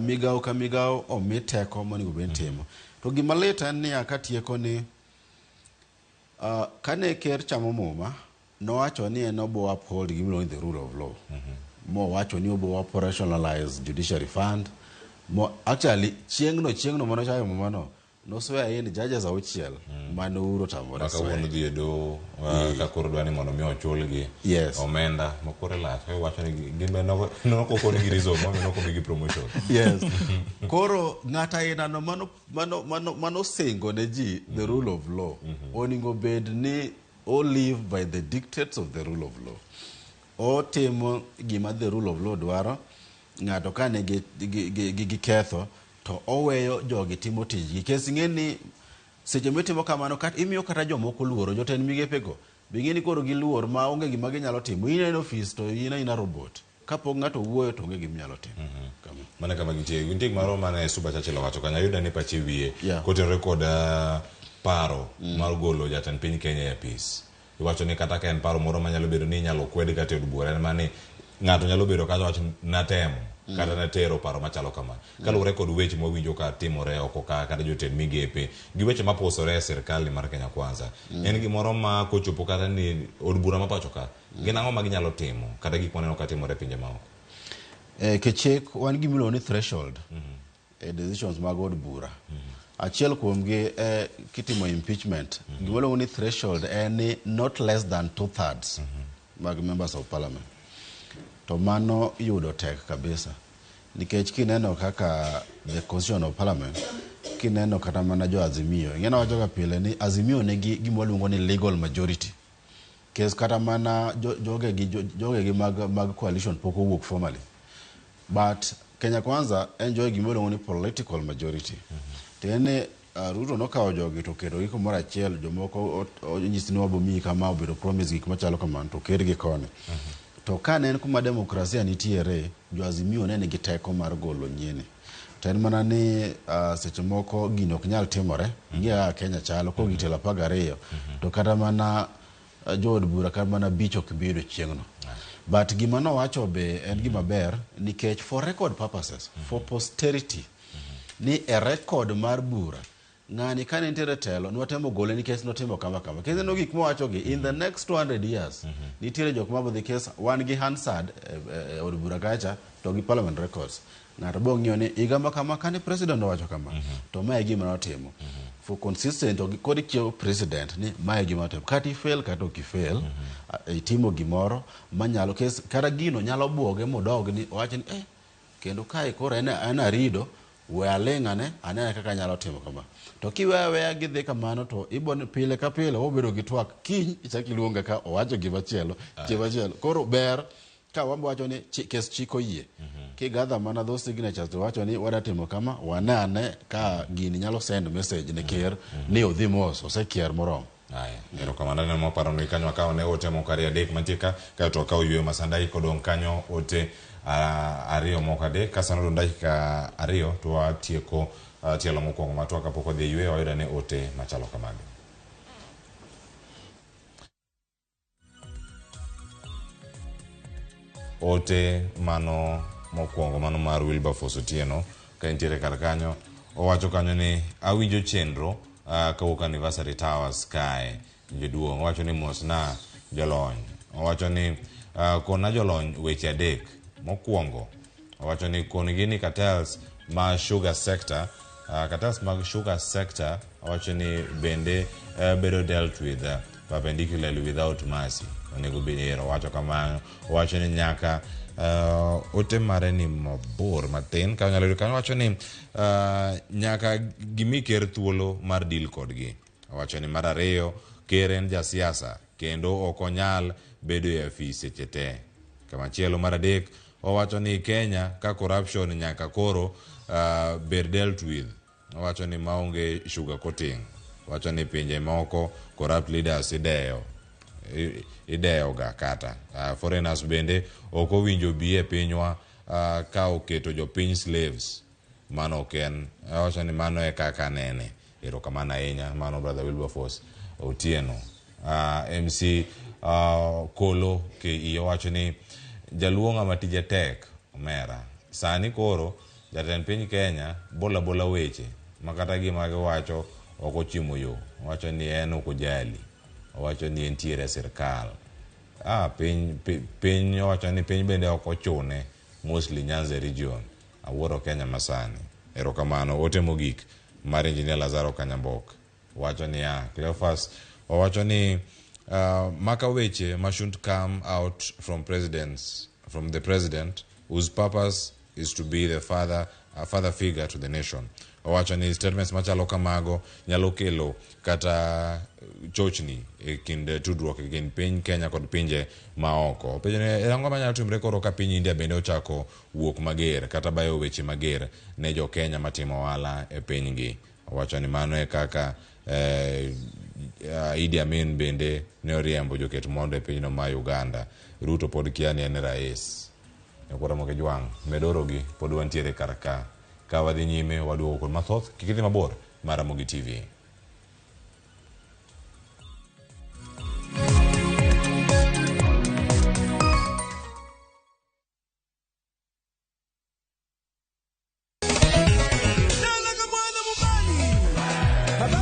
migawo ka migawo omi teko monego bed ni timo. To gima lit en niya katieko ni kane ker chamo muma nowacho ni en obo uphold gimiluongo ni the rule of law. Mowacho ni obo operationalize judiciary fund. Mo actually chieng'no chieng'no mane ochamo muma no noswear in judges auchiel mane Uhuru otamore Ma kawuono swear. dhi e doho ka koro dwa ni mondo mi ochulgi Yes. omenda ma kore lach ka iwacho ni gin be nok okonigi reason momiyo nok omigi promotion. Yes. Koro ng'at ainano mano mano mano mano singo ne ji the rule of law. Onego bed ni o live by the dictates of the rule of law. Otimo gima the rule of law dwaro. Ng'ato ka nigi gi, gi, gi, gi ketho to oweyo jogi timo tijgi. Kes ing'e ni seche mitimo kamano kata imiyo kata jomoko luoro jotend migepego be ing'e ni koro giluor ma onge gima ginyalo timo. In e ofis to in aina robot. Kapok ng'ato owuoyo to onge gima inyalo timo. Kama. Mano kama gintie. Nitie gimoro mane Suba Churchill owacho kanyo ayudo ni pache wiye Yeah. kotenore kod paro mar golo jatend piny Kenya e apis. Iwacho ni kata ka en paro moro manyalo bedo ni inyalo kwed kata e od bura en mana ni ng'ato nyalo bedo kacha wacho ni natemo kata natero paro machalo kama. Kaluwore kod weche mwawinjo ka timore oko ka kata jotend migepe gi weche mapusore e sirkal mar Kenya Kwanza. En gimoro ma kochopo kata ni od bura ma pacho ka gin ang'o ma ginyalo timo kata gik maneno ka timore e pinje maoko. Kechik wan gi gimiluongo ni threshold e decisions mag od bura. Achiel kuomgi kitimo impeachment, gima iluongo ni threshold en ni not less than 2/3 mag members of parliament. To mano yudo tek kabisa. Nikech kineno kaka the constitution of parliament, kineno kata mana jo Azimio, ing'e nawacho ga pile ni Azimio nigi gima waluongo ni legal majority. Kes kata mana jogegi mag coalition pok owuok formally. But Kenya Kwanza enjoy gima iluongo ni political majority. To en ni Ruto nokawo jogi to oketogi kumoro achiel, jomoko onyisi ni wabo miyi kama, obedo promise gik machalo kamano to okergi koni. To ka ne en kuma demokrasia nitiere, jo Azimio ne nigi teko mar golo nyieni. To en mana ni seche moko gino ok nyal timore, ing'eyo kaka Kenya chalo, kogik tielo 12, to kata mana jood bura kata mana 5 ok bi yudo chieng'no. But gima nowacho be en gima ber nikech for record purposes, for posterity, ni e record mar bura ng'ani kane nitiere telo nwatemo gole nikech notimo kama kama. Kes neno gik mowacho gi in the next 200 years nitiere jok ma bodhi kes wan gi Hansard e od bura kacha to gi parliament records. Ng'ato bo ng'iyo ni higa ma kama kane president owacho kama to mae e gima notimo. For consistent to kod ichiewo president ni mae e gima notimo. Kata i fail kata ok i fail, itimo gimoro manyalo kes kata gino nyalo buoge modog ni owach ni kendo kae koro en arido we aling' ane anene kaka anyalo timo kama. To kiweyo aweya gidhi kamano to ibo ni pile ka pile wabedo gi twak kiny ichak iluonga ka owacho gima chielo gima chielo. Koro ber ka wambo wacho ni kes chik oyie. Kigather mana those signatures to wacho ni wadwa timo kama wane ane ka gini nyalo send message ne ker ni odhi mos osekier moromo. Aya, erokamano aneno maparo ni kanyo akawo ne ote moko ariyo adek mantie ka kaeto akawo yweyo ma dakika odong' kanyo ote ariyo moko adek ka sano odong' dakika 2 to watieko tielo mokwongo ma twak kapok wadhi e yweyo wayudo ane ote machalo kamagi. Ote mano mokwongo mano mar Wilberforce Otieno ka entiere kar kanyo owacho kanyo ni awinjo chenro kawuok Anniversary Towers kae jaduong' owacho ni mosna jolony owacho ni kona jolony weche adek mokwongo owacho ni kon-gi ni cartels ma sugar sector cartels mag sugar sector owacho ni bende bedo dealt with perpendicularly without mercy onego bed ero owacho kamano owacho ni nyaka ote mare ni mabor matin ka onyalo yudo kanyo owacho ni nyaka gimi ker thuolo mar deal kodgi owacho ni mar ariyo ker en jasiasa kendo ok onyal bedo e afis seche te kamachielo mar adek owacho ni Kenya ka corruption nyaka koro bed dealt with owacho ni maonge sugar coating owacho ni pinje moko corrupt leaders ideyo ga kata foreigners bende ok owinjo bi e pinywa ka oketo jopiny slaves mano ok en owacho ni mano e kaka nene erokamano ahinya mano brother Wilberforce Otieno MC Kolo KE owacho ni jaluo ng'ama tije tek omera. Sani koro jatend piny Kenya bola bola weche ma kata gima giwacho ok ochimo yo. Owacho ni en ok ojali. Owacho ni entiere e sirkal. Piny owacho ni piny bende ok ochune mostly Nyanza region. Awuoro Kenya masani. Erokamano. Ote mogik mar Engineer Lazaro Kanyambok wacho niya, Cleophas owacho ni maka weche ma shouldn't come out from the president whose purpose is to be the father figure to the nation. Owacho ni statements machalo kamago nyalo kelo kata chochni e kind tudruok e kind piny Kenya kod pinje maoko. Penjo ni ang'o manyalo timore koro ka piny India bende ochako wuok mager kata bayo weche mager ne jo Kenya matimo ohala e pinygi. Owacho ni mano e kaka Idi Amin bende ne oriembo joket mondo e pinyno ma Uganda. Ruto pod kia ni en rais. Nyakwara Moke Jwang', medorogi pod wantiere kar ka. Ka wadhi nyime waduogo kod mathoth, kik idhi mabor mar Ramogi TV.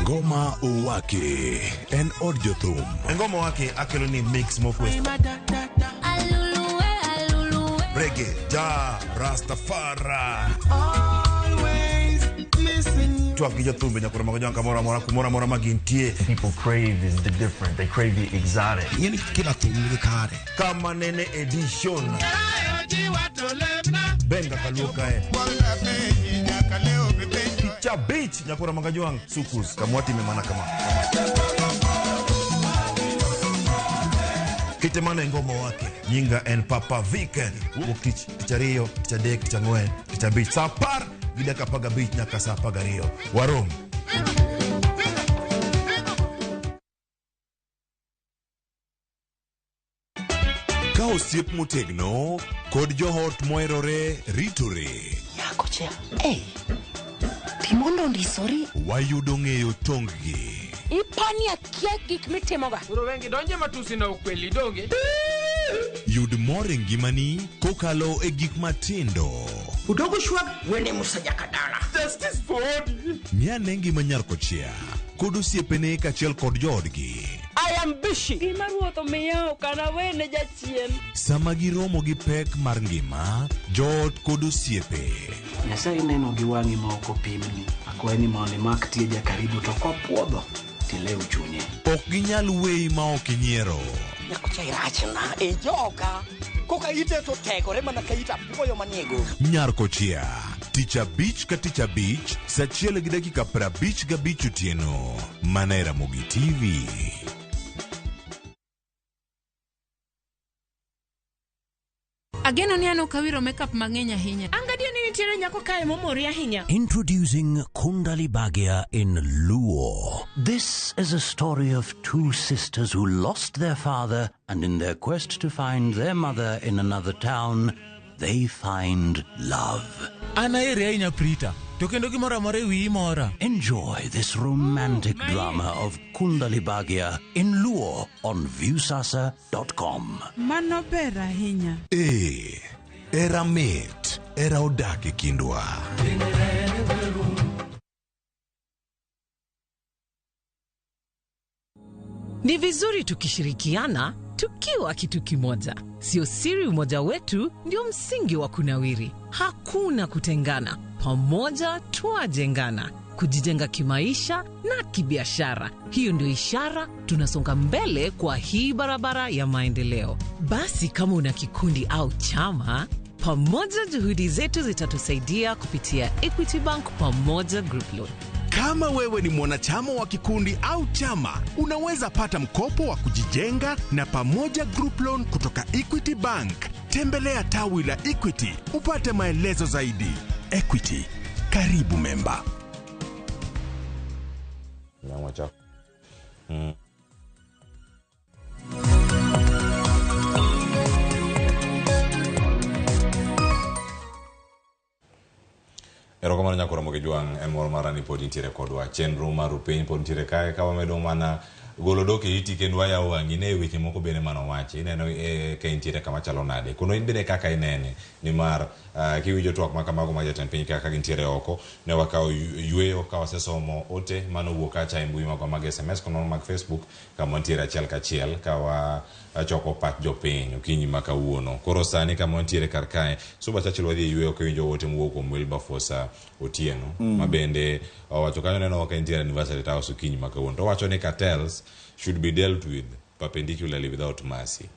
Ngoma Owake en od jothum. Ngoma Owake akelo ni mix mokwe. Reggae, ja, Rastafari. Twak gi jothumbe nyakoro mago jwanka moro amora kumoro amora ma gintie. People crave is the different. They crave the exotic. Ng'eni kila thum nigi kare. Kama nene edition. Benga kaluo kae. Picha beach nyakoro mago jwang' sukus kamwati mana kama. Kite mano e Ngoma Owake. Nyinga en Papa Vic. Wuok tich, tich ariyo, tich adek, tich ang'wen, tich abich. Saa 10 gi dakika 15 nyaka saa 12. Warom. Ka osiep motegno kod joot moherore ritore. Nyako cha, ei, pi mondo ondisori. Wayudo ng'eyo tong-gi. Ipani akia gik mitimoga. Koro wengi donje matusi na ukweli donge. Yud mor e ngimani kokalo e gik matindo. Udogo shwag wene Musa Jakadala. Justice for Odi. Ng'ane ngima nyar kochia kod osiepene kaachiel kod joodgi. I am busy. Gima ruoth omiya ok anawene jachien. Sama giromo gi pek mar ngima, joot kod osiepe. Nyasaye neno gi wang'i ma ok opimni. Akwayi ni mondo imak tieja karibu to kopuodho tilew chunye. Ok ginyal weyi ma ok inyiero. Nyakocha irachna e joka. Koka ite to tegore mana ka ita apuoyo manie go. Nyar kochia, tich abich ka tich abich, saa achiel gi dakika 55 otieno. Mana e Ramogi TV. Ageno ni an ok awiro makeup mang'eny ahinya. An gadier ni nitiere nyako kae momori ahinya. Introducing Kundali Bhagya in Luo. This is a story of two sisters who lost their father, and in their quest to find their mother in another town, they find love. An ahere ahinya Prita, to kendo gimoro amora e wiyi mora. Enjoy this romantic drama of Kundali Bhagya in Luo on Viusasa.com. Mano ber ahinya. Ee, era mit, era odak e kindwa. Ni vizuri tukishirikiana tukiwa kitu kimoja. Sio siri umoja wetu ndio msingi wa kunawiri. Hakuna kutengana. Pamoja twajengana. Kujijenga kimaisha na kibiashara. Hiyo ndio ishara tunasonga mbele kwa hii barabara ya maendeleo. Basi kama una kikundi au chama, pamoja juhudi zetu zitatusaidia kupitia Equity Bank Pamoja Group Loan. Kama wewe ni mwanachama wa kikundi au chama, unaweza pata mkopo wa kujijenga na Pamoja Group Loan kutoka Equity Bank. Tembelea tawi la Equity upate maelezo zaidi. Equity, karibu memba. Erokamano nyakoro Ramogi Jwang' en mor mara ni pod intiere kodwa. Chenro mar Rupiny pod nitiere kae ka wamedo mana Golo dok e iti kendo wayawo wang'i ne weche moko bende manowachi. Ineno eh, ka intiere kama chalo nade. Kono in bende kaka inene nimar uh, kiwinjo twak ma kamago mag jatend piny kaka gintiere oko ne wakawo yueyo ka wasesomo ote manowuok kacha e mbui magwa mag SMS kod mag Facebook kama wantiere achiel kachiel ka wachoko pach jopiny okinyi ma kawuono. Koro sani kama wantiere kar kae, Suba Churchill wadhi e yueyo kiwinjo ote mowuok kuom Wilberforce Otieno ma bende owacho kanyo neno ka entiere Anniversary Towers okinyi ma kawuono. To owacho ni cartels should be dealt with perpendicularly without mercy.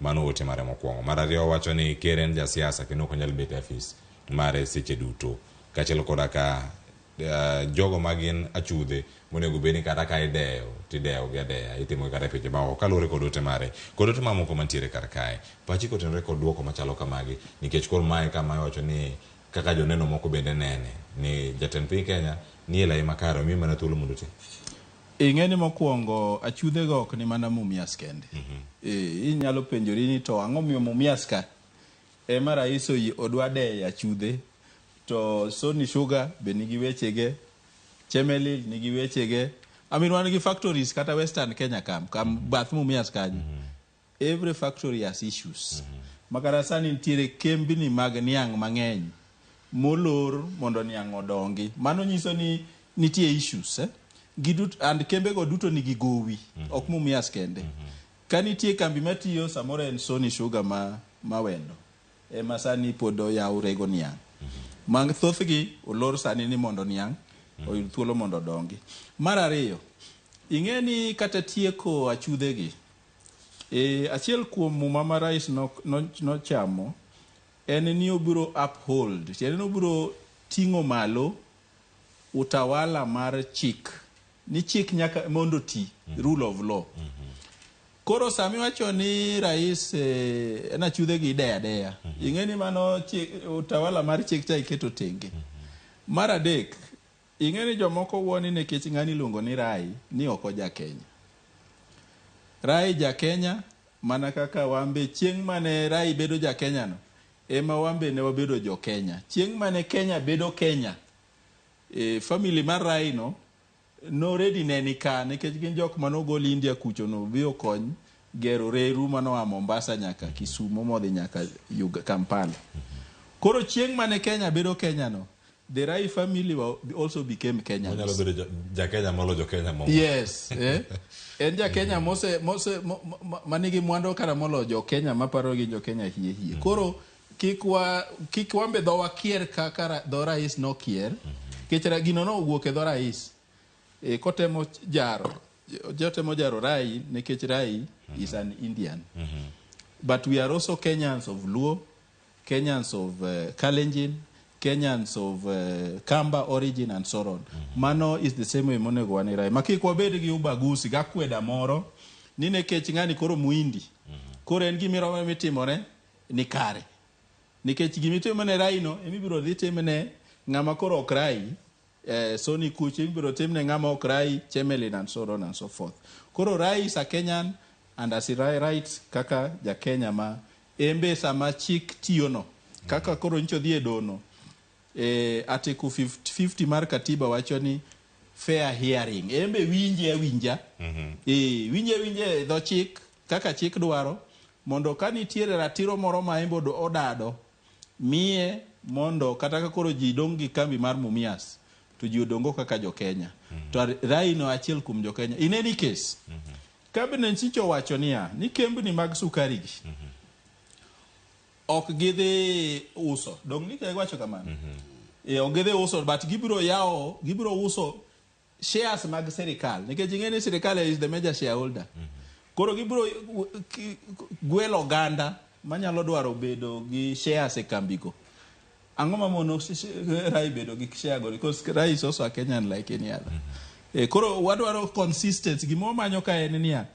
Mano ote mare mokwongo. Mar ariyo owacho ni ker en jasiasa kendo ok onyal bet e afis mare seche duto. Kaachiel koda ka uh, jogo ma gin achudhe monego bed ni kata ka ideyo tideyo gi adeya itimo gi kata e pinje maoko kaluwore kod ote mare kod ote mamoko mantiere kar kae. Pachi kotenore kod duoko machalo kamagi nikech koro mae kama iwacho ni kaka joneno moko bende nene ni jatend piny Kenya nie lai makare omiye mana thuolo mondo oti. Ing'e ni mokwongo achudhego ok ni mana Mumias kende. E, inyalo penjori ni to ang'o miyo Mumias ka ema rais oyie odwa deyo achudhe to Sony Sugar be nigi wechege, Chemelil nigi wechege. I mean wan gi factories kata Western Kenya kam, kam bath Mumias kanyo. Every factory has issues. Makata sani nitiere kembni mag niang' mang'eny molor mondo niang' odongi. Mano nyiso ni nitie issues eh? Gidut, and kembego duto nigi gowi, ok Mumias kende. Ka nitie kambi matiyo samoro en Sony Sugar ma Mawendo ema sani pod oyaw rego niang'. Mang thothgi olor sani ni mondo niang' oyud thuolo mondo odongi. Mar ariyo, ing'e ni kata tieko achudhegi E, achiel kuom muma ma rais nochamo no, en ni obiro uphold, tiende ni obiro ting'o malo utawala mar chik, ni chik nyaka mondo ti, rule of law. Koro sama iwacho ni rais eh, en achudhe gi ideya adeya, ing'e ni mano chik, utawala mar chik cha iketo tenge. Mar adek, ing'e ni jomoko wuo ni nikech ng'ani iluongo ni Rai ni ok oja Kenya. Rai ja Kenya mana kaka wan be chieng' mane Rai bedo ja Kenya no ema wan be ne wabedo jo Kenya. Chieng' mane Kenya bedo Kenya, e, family mar Rai no no already ne ni ka nikech gin jok mane ogol India kucho no obi okony gero reru manoa Mombasa nyaka Kisumo modhi nyaka Uga, Kampala. Koro chieng' mane Kenya bedo Kenya no, the Rai family were, also became Kenyans. Onyalo bedo ja Kenya molo jo Kenya moko. Yes. Eh? En ja Kenya mose, mose, mo, mo, manigi mwandu kata moloyo jo Kenya maparo gin jo Kenya hie hie. Koro kik wa kik wambe dhowa kier kaka dho rais nokier. Nikech gino nowuok e dho rais. E, kotemo jaro jotemo jaro Rai nikech Rai is an Indian. But we are also Kenyans of Luo, Kenyans of Kalenjin, Kenyans of Kamba origin and so on. Mano is the same way monego wane Rai. Ma kik wabed gi ubaguzi gi akweda moro ni nikech ng'ani koro muindi. Koro en gimoro mitimore ni kare. Nikech gimitimo ne Rai no emibiro dhi timne ng'ama koro ok Rai eh, Sony kucho ibiro timne ng'ama ok Rai, Chemelil and so on and so forth. Koro Rai is a Kenyan and as he rights kaka ja Kenya ma embe sama chik tiyo no kaka koro nyicho dhi e dono eh, article 50, 50 mar katiba wacho ni fair hearing embe winje awinja eh, winje awinja e dho chik kaka chik dwaro mondo ka nitiere ratiro moro ma embe odado miye mondo kata ka koro ji dong' gi kambi mar Mumias to ji odongo kaka jo Kenya to Rai no achiel kuom jo Kenya in any case Cabinet nyicho owacho niya ni kembni mag sukari gi ok gidhi uso dong' ni giwacho kamano e, ok gidhi uso but gibiro yawo gibiro uso shares mag sirikal nikech ing'e ni sirikal is the major shareholder koro gibiro gwelo oganda manyalo dwaro bedo gi shares e kambigo ang'o mamono Rai bedo gi share go because Rai is also a Kenyan like any other eh, koro wadwaro consistency gima wamanyo ka en niya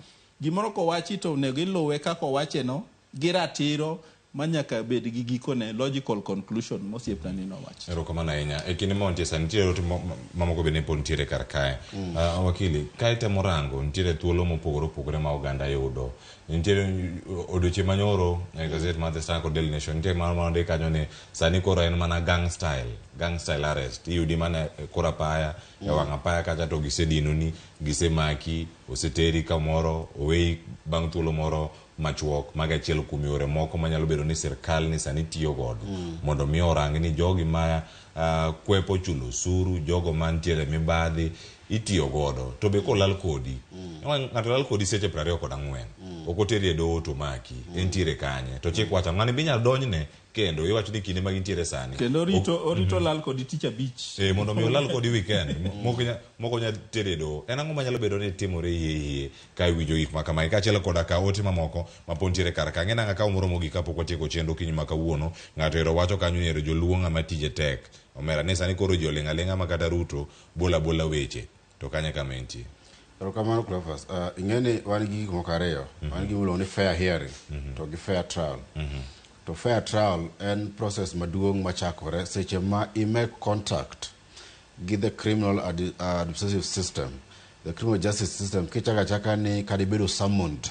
gimoro kowachi to onego iluwe kaka owache no gi ratiro ma nyaka bed gi gikone logical conclusion mosiepna ni nowacho. Erokamano ahinya. E kinde ma wantie sani, nitiere ote mamoko bende pod nitiere kar kae. Wakili, ka itemo rango, nitiere thuolo mopogore opogore ma oganda yudo. Nitiere odiochieng' manyoro e gazet mar The Star kod Daily Nation, nitie mano manondik kanyo ni sani koro en mana gang style. Gang style arrest. Iyudi mana e kor apaya, e wang' apaya kacha to gisedinoni, gisemaki, oseteri kamoro, oweyi bang' thuolo moro machuok. Mago e achiel kuom yore moko manyalo bedo ni sirkal ni sani tiyo godo mondo mi orang ni jogi ma kwepo chulo osuru, jogo mantiere mibadhi itiyo godo. To be kolal kodi, ng'ato lal kodi seche 24, ok oteri e doho to maki, entiere kanye? To chik wacho ng'ani be inyalo donjne kendo iwacho ni kinde ma gintiere sani. Kendo orito orito lal kodi tich abich. Mondo mi olal kodi weekend, moko nya tere e doho. En ang'o manyalo bedo ni timore hie hie ka iwinjo gik ma kamae kaachiel koda ka ote mamoko ma pod nitiere kar ka. Ang'e nang'a ka moro mogik kapok watieko chenro okinyi ma kawuono, ng'ato ero wacho kanyo ni ero joluo ng'ama tije tek. Omera ni sani koro ji oling' aling'a ma kata Ruto bola bola weche. To kanye kama entie? Erokamano Cleophas. Ing'e ni wan gi gik moko ariyo. Wan gi gima ni fair hearing to gi fair trial. To fair trial en process maduong' machakore seche ma i make contact gi the criminal administrative system, the criminal justice system, kichako achaka ni kata ibedo summoned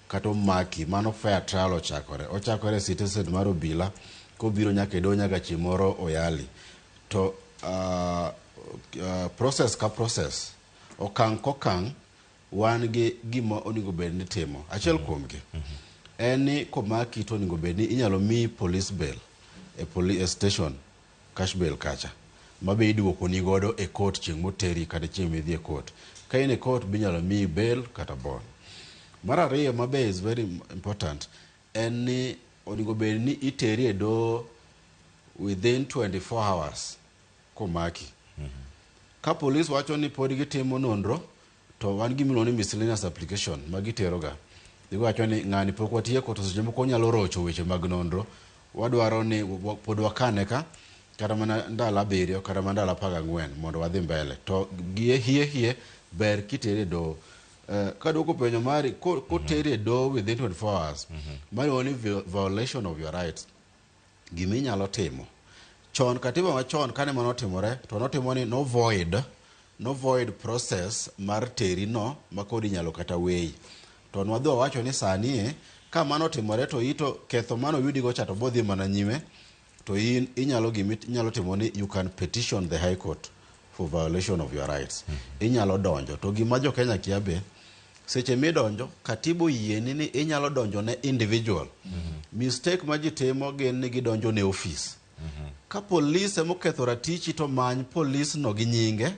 kata omaki, mano fair trial ochakore. Ochakore e citizen mar obila kobiro nyaka e doho nyaka chieng' moro oyali. To process ka process, okang' kokang', wan gi gima onego bed ni timo. Achiel kuomgi en ni komaki to onego bed ni inyalo miyi police bail e police station, cash bail kacha ma be iduokoni godo e court chieng' moteri kata chieng' midhi e court. Ka in e court be inyalo miyi bail kata bond. Mar ariyo ma be is very important en ni onego bed ni iteri e doho within 24 hours komaki. Ka police wacho ni pod gitimo nonro to wan gi gimiluongo ni miscellaneous application ma giteroga. Giwacho ni ng'ani pok watieko to seche moko onyalo rocho weche mag nonro. Wadwaro ni pod wakane ka kata mana ndalo 7 kata mana ndalo 14 mondo wadhi mbele. To gie hie hie ber kitere e doho. Kaduoko penjo mari, koteri e doho within 24 hours, mano ni violation of your rights. Gima inyalo timo. Chon katiba machon kane mano otimore to notimo ni no void, no void process mar teri no ma koro inyalo kata weyi. To nwadhi wawacho ni sani e ka mano otimore to ito ketho mano oyudigo cha to bodhi mana nyime to in inyalo gimi inyalo timo ni you can petition the High Court for violation of your rights. Inyalo donjo to gima jo Kenya kia be seche midonjo katiba oyieni ni inyalo donjo ne individual. Mistake ma ji timo gin ni gidonjo ne office. Ka police emoketho ratichi to many police no gi nyinge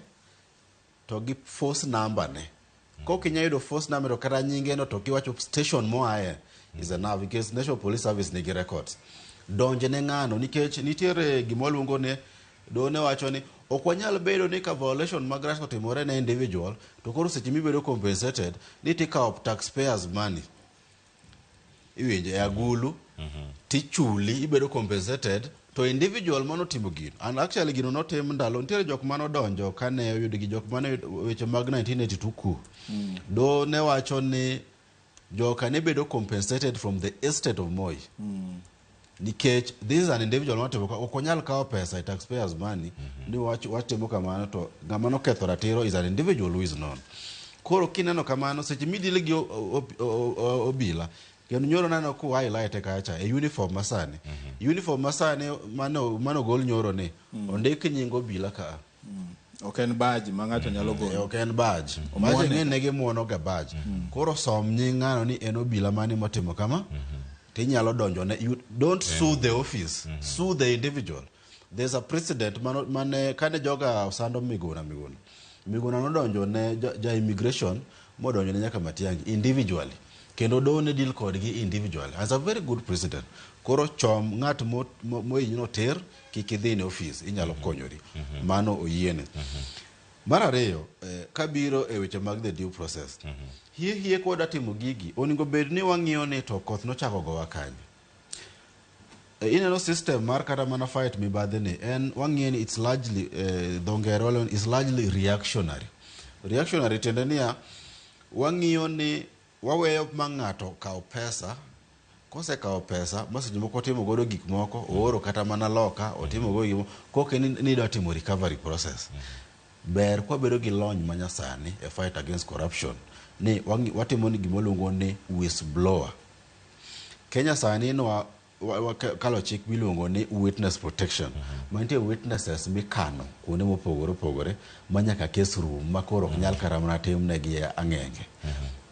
to gi force number ne. Kok inyalo yudo force number to kata nyinge no to kiwacho station moaye is enough because National Police Service nigi records. Donj ne ng'ano nikech nitiere gima waluongo ni doho ne wacho ni ok wanyal bedo ni ka violation mag rights otimore ne individual to koro seche mibedo compensated ni tikawo taxpayers money iwinjo e agulu tichuli ibedo compensated to individual manotimo gino and actually gino notim ndalo nitiere jok manodonjo kane oyudgi jok mane weche mag 1982 coup doho ne wacho ni joka ne bedo compensated from the estate of Moi nikech this is an individual matimo ka ok onyal kawo pesa e taxpayers money ni wach watimo kamano to ng'ama noketho ratiro is an individual who is known. Koro kineno kamano seche midile gi obila kendo nyoro naneno ku highlight kacha e uniform masani uniform masani mane ogol nyoro ni ondik nying obila ka. Ok en badge ma ng'ato nyalo golo. Ok en badge. Badge ng'e ne gimuono ga badge. Koro som nying ng'ano ni en obila mane motimo kama tinyalo donjo ne you don't sue the office, sue the individual. There's a precedent mane kane joga osando Miguna Miguna. Miguna nodonjo ne ja immigration modonjo ne nyaka Matiang'i individually. Kendo doho ne deal kodgi individually. As a very good precedent. Koro chom ng'at mohinyi no tir kik idhi ne office inyalo konyori. Mano oyiene. Mar ariyo, kabiro e weche mag the due process. Hie hie kwa timo gigi, onego bed ni wang'iyo ni to koth nochako gowa kanye. Ineno system mar kata mana fight mibadhi ni en wang'iyo ni it's largely dho ngere waluongo ni is largely reactionary. Reactionary tiende niya wang'iyo ni waweyo ma ng'ato kaw pesa kosekawo pesa ma seche moko otimo godo gik moko ooro kata mana loka otimo godo gik moko koka ni idwa timo recovery process. Ber kwabedo gi lony manyasani e fight against corruption ni watimo ni gima waluongo ni whistleblower. Kenya sani nwa Wakalo chik miluongo ni witness protection. Ma nitie witnesses mikano kuonde mopogore opogore ma nyaka kes rum ma koro ok nyal kata mana timnegi ang'enge.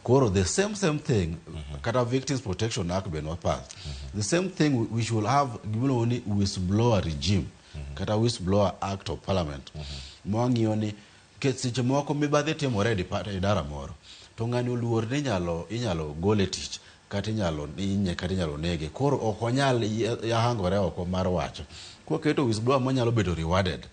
Koro the same thing kata Victims Protection Act be nopass. The same thing we should have gimiluongo ni whistleblower regime kata whistleblower act of parliament. Mwang'iyo ni nikech seche moko mibadhi timore e idara moro to ng'ani oluor ni inyalo gole tich kata inyalo hinye kata inyalo nege koro ok onyal hangore oko mar wacho. Kwaketo whistleblower manyalo bedo rewarded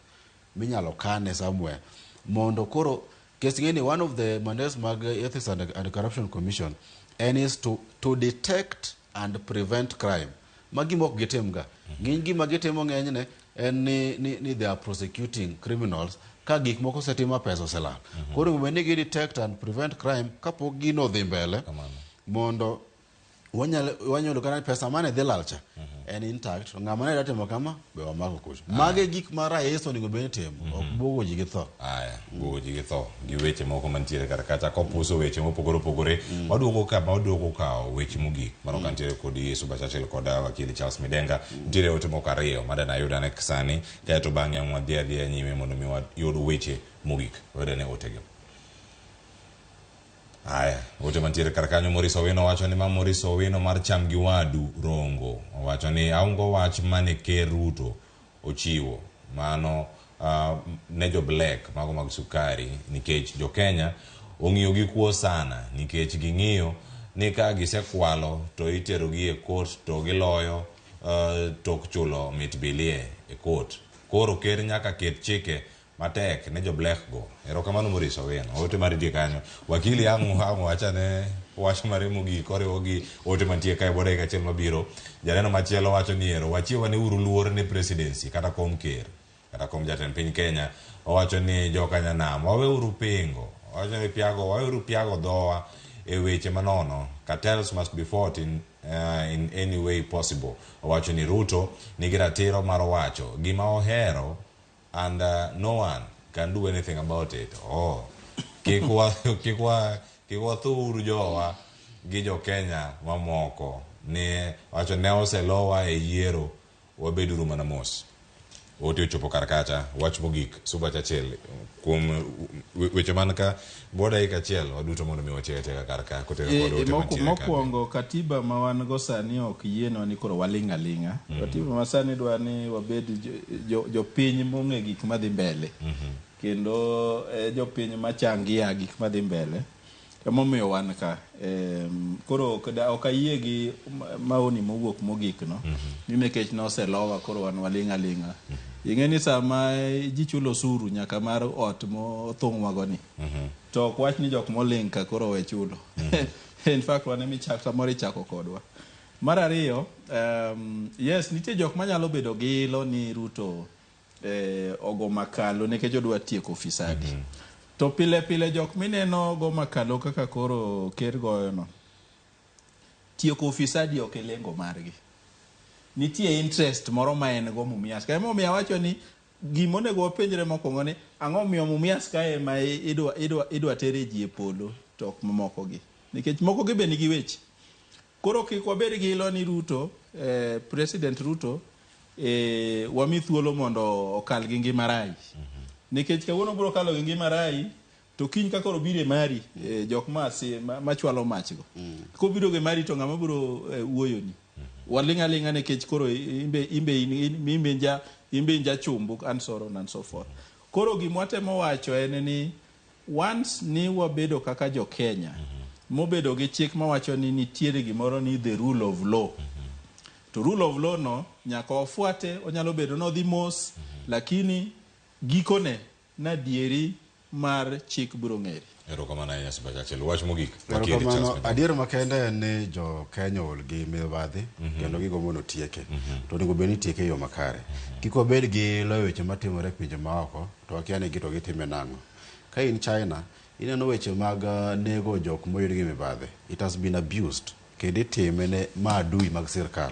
minyalo kane somewhere mondo koro kes ng'eni one of the mandates mag Ethics and Corruption Commission en is to detect and prevent crime. Ma gima ok gitim ga. Ng'eny gima gitimo ng'enyne en ni they are prosecuting criminals ka gik moko osetim ma pesa oselal. Koro onego bed ni gi detect and prevent crime kapok gino odhi mbele mondo wanyalo kata pesa mane dhi lal cha en intact. To ng'ama ne dwa timo kama be wamako kucho. Mage gik ma rais onego bed ni timo, ok buogo ji gi tho. Aya, buogo ji gi tho gi weche moko mantiere kar kacha kopuso weche mopogore opogore. Waduogo ka waduogo kawo weche mogik mano ka nitiere kod Yesu Bachachel kod wakili Charles Midenga. Nitiere ote moko ariyo madana ayuda sani kaeto bang'e wadhi adhiya nyime mondo mi wayud weche mogik. Wayudane otegi. Aya, ote mantiere kar kanyo Maurice Owino wacho ni ma Maurice Owino mar cham gi wadu Rongo. Owacho ni aungo wach mane Ker Ruto ochiwo mano ne jo black mago mag sukari nikech jo Kenya ong'iyo gi kuo sana nikech ging'iyo ni ka gisekwalo to itero gi e court to giloyo tok chulo mit bilie e court. Koro ker nyaka ket chike matek ne jo black go. Erokamano Maurice Owino. Ote mari nitie kanyo. Wakili ang' wachane wach mare mogik oriwo gi ote mantie kae bwo dakika achiel mabiro. Janeno machielo wacho ni ero wachiw ane uru luor ne presidency kata kom ker kata kom jatend piny Kenya. Owacho ni jokanyanam waweuru pingo. Owacho ni piago waweuru piago dhowa e weche manono. Cartels must be fought in any way possible. Owacho ni Ruto nigi ratiro mar wacho gima ohero and no one can do anything about it. Oh, kik wathuru jowa gi jo Kenya mamoko ni wacho ne oselowa e yiero wabeduru mana mos. Ote ochopo kar kacha wach mogik Suba Churchill kuom weche man ka bwo dakika achiel waduto mondo mi watiek atieka kar ka kotero kod ote mantiere ka. Mokwongo katiba ma wan go sani ok yienwa ni koro waling' aling'a. Katiba ma sani dwa ni wabed jopiny mong'e gik madhi mbele. Kendo jopiny machangia gik madhi mbele. Emomiyo wan ka. Koro ok ayie gi maoni mowuok mogik no. Ni nikech noselowa koro wan waling' aling'a. Ing'e ni sama ji chulo osuru nyaka mar ot mothung'wago ni. To ok wach ni jok moling' ka koro we chulo. In fact wan ema samoro ichako kodwa. Mar ariyo, yes nitie jok manyalo bedo gi ilo ni Ruto ogo makalo nikech odwa tieko ufisadi. To pile pile jok mineno go makalo kaka koro ker goyo no, tieko ufisadi ok e lengo margi. Nitie interest moro ma en go Mumias. Ka emomiyo awacho ni gima onego wapenjre mokwongo ni ang'o miyo Mumias kae ma idwa tere ji e polo to ok mamoko gi. Nikech moko gi be nigi weche. Koro kik wabed gi ilo ni Ruto, President Ruto, wami thuolo mondo okal gi ngima rai. Nikech kawuono biro kalo gi ngima rai, to kiny ka koro biro e mari, jok machwalo mach go. Kobiro gi mari to ng'ama biro wuoyoni. Waling' aling'a nikech koro imbe in jachumbu and so on and so forth. Koro gima watemo wacho en ni once ni wabedo kaka jo Kenya, mobedo gi chik mawacho ni nitiere gimoro ni the rule of law. To rule of law no nyaka wafuate, onyalo bedo nodhi mos, lakini gikone na dieri mar chik biro ng'ere. Erokamano ahinya Suba Churchill. Wach mogik. Erokamano. Adier makende en ni jo Kenya ol gi mibadhi kendo gigo mondo tieke. To onego bed ni tieke e yo makare. Kik wabed gi loyo weche matimore e pinje maoko to wakia ni to gitime nang'o. Ka in China, ineno weche mag nego jok moyud gi mibadhi. It has been abused. Kendo itime ne maadui mag sirkal.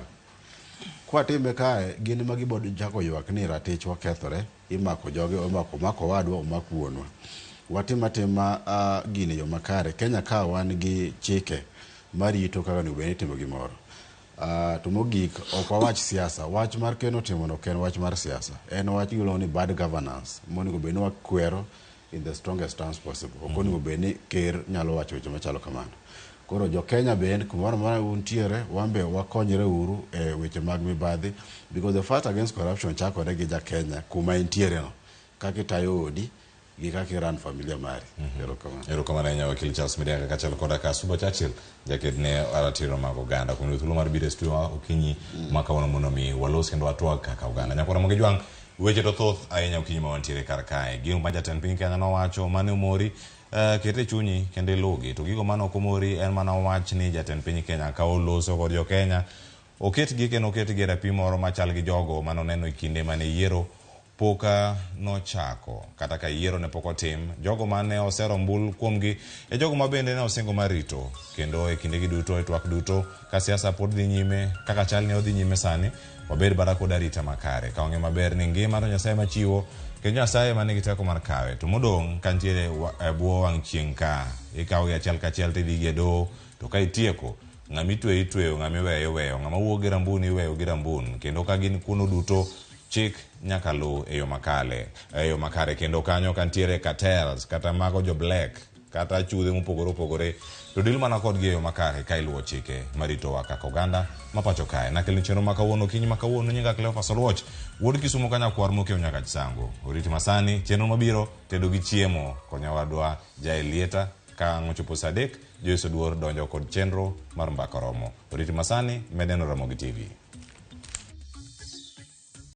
Kwatime kae, gin ema gibo chako ywak ni ratichwa kethore, imako joge, omako wadwa, omak wuonwa. Watim atima gini e yo makare. Kenya ka wan gi chike marito kaka onego bed ni itimo gimoro. To mogik ok wawach siasa. Wach mar keno timono ok en wach mar siasa. En wach giluongo ni bad governance monego bed ni wakwero in the strongest terms possible. Ok onego bed ni ker nyalo wacho weche machalo kamano. Koro jo Kenya bende kumoro amora untiere, wan be wakonyre uru e weche mag mibadhi because the fight against corruption chakore gi ja Kenya kuma entiere no. Kaka itayo odi gi kaka i-run familia mari. Erokamano. Erokamano ahinya wakil Charles Midiaka kaachiel koda ka Suba Churchill jaked ne ratiro mag oganda kuom yudo thuolo mar biro e studio ma okinyi ma kawuono mondo mi walos kendo watwag kaka oganda. Nyakwara Ramogi Jwang', weche to thoth ahinya okinyi ma wantiere kar kae. Gigo ma jatend piny Kenya nowacho mane omori ket e chunyi kendo iluwgi. To gigo mane ok omori en mana wach ni jatend piny Kenya ka oloso kod jo Kenya oketgi kendo oketgi e rapim moro machal gi jogo mane oneno e kinde mane yiero pok nochako kata ka yiero ne pok otim. Jogo mane osero ombulu kuomgi e jogo ma bende ne osingo mar rito kendo e kindegi duto e twak duto ka siasa pod dhi nyime kaka chal ni odhi nyime sani wabed bara kod arita makare ka wang'eyo maber ni ngima to Nyasaye machiwo kendo Nyasaye ma nigi teko mar kawe to modong' ka nitiere e bwo wang' chieng' ka ikawogi achiel kachiel to idhi gi e doho to ka itieko ng'ama itweyo itweyo ng'ama iweyo iweyo ng'ama wuok gi rambun iweyo gi rambun kendo ka gin kuno duto chik nyaka luw e yo makale e yo makare kendo kanyo ka nitiere cartels kata mago jo black kata achudhe mopogore opogore to deal mana kodgi e yo makare ka iluwo chike maritowa kaka oganda ma pacho kae. Nakelni chenro ma kawuono okinyi ma kawuono nyinga Cleophas Oluoch wuod Kisumo ka nyakwar mokiewo nyaka Chisango. Oriti masani chenro mabiro tedo gi chiemo kod nyawadwa Jaelieta ka ang' ochopo saa 3 Joyce Oduor donjo kod chenro mar Mbaka Oromo. Oriti masani med neno Ramogi TV.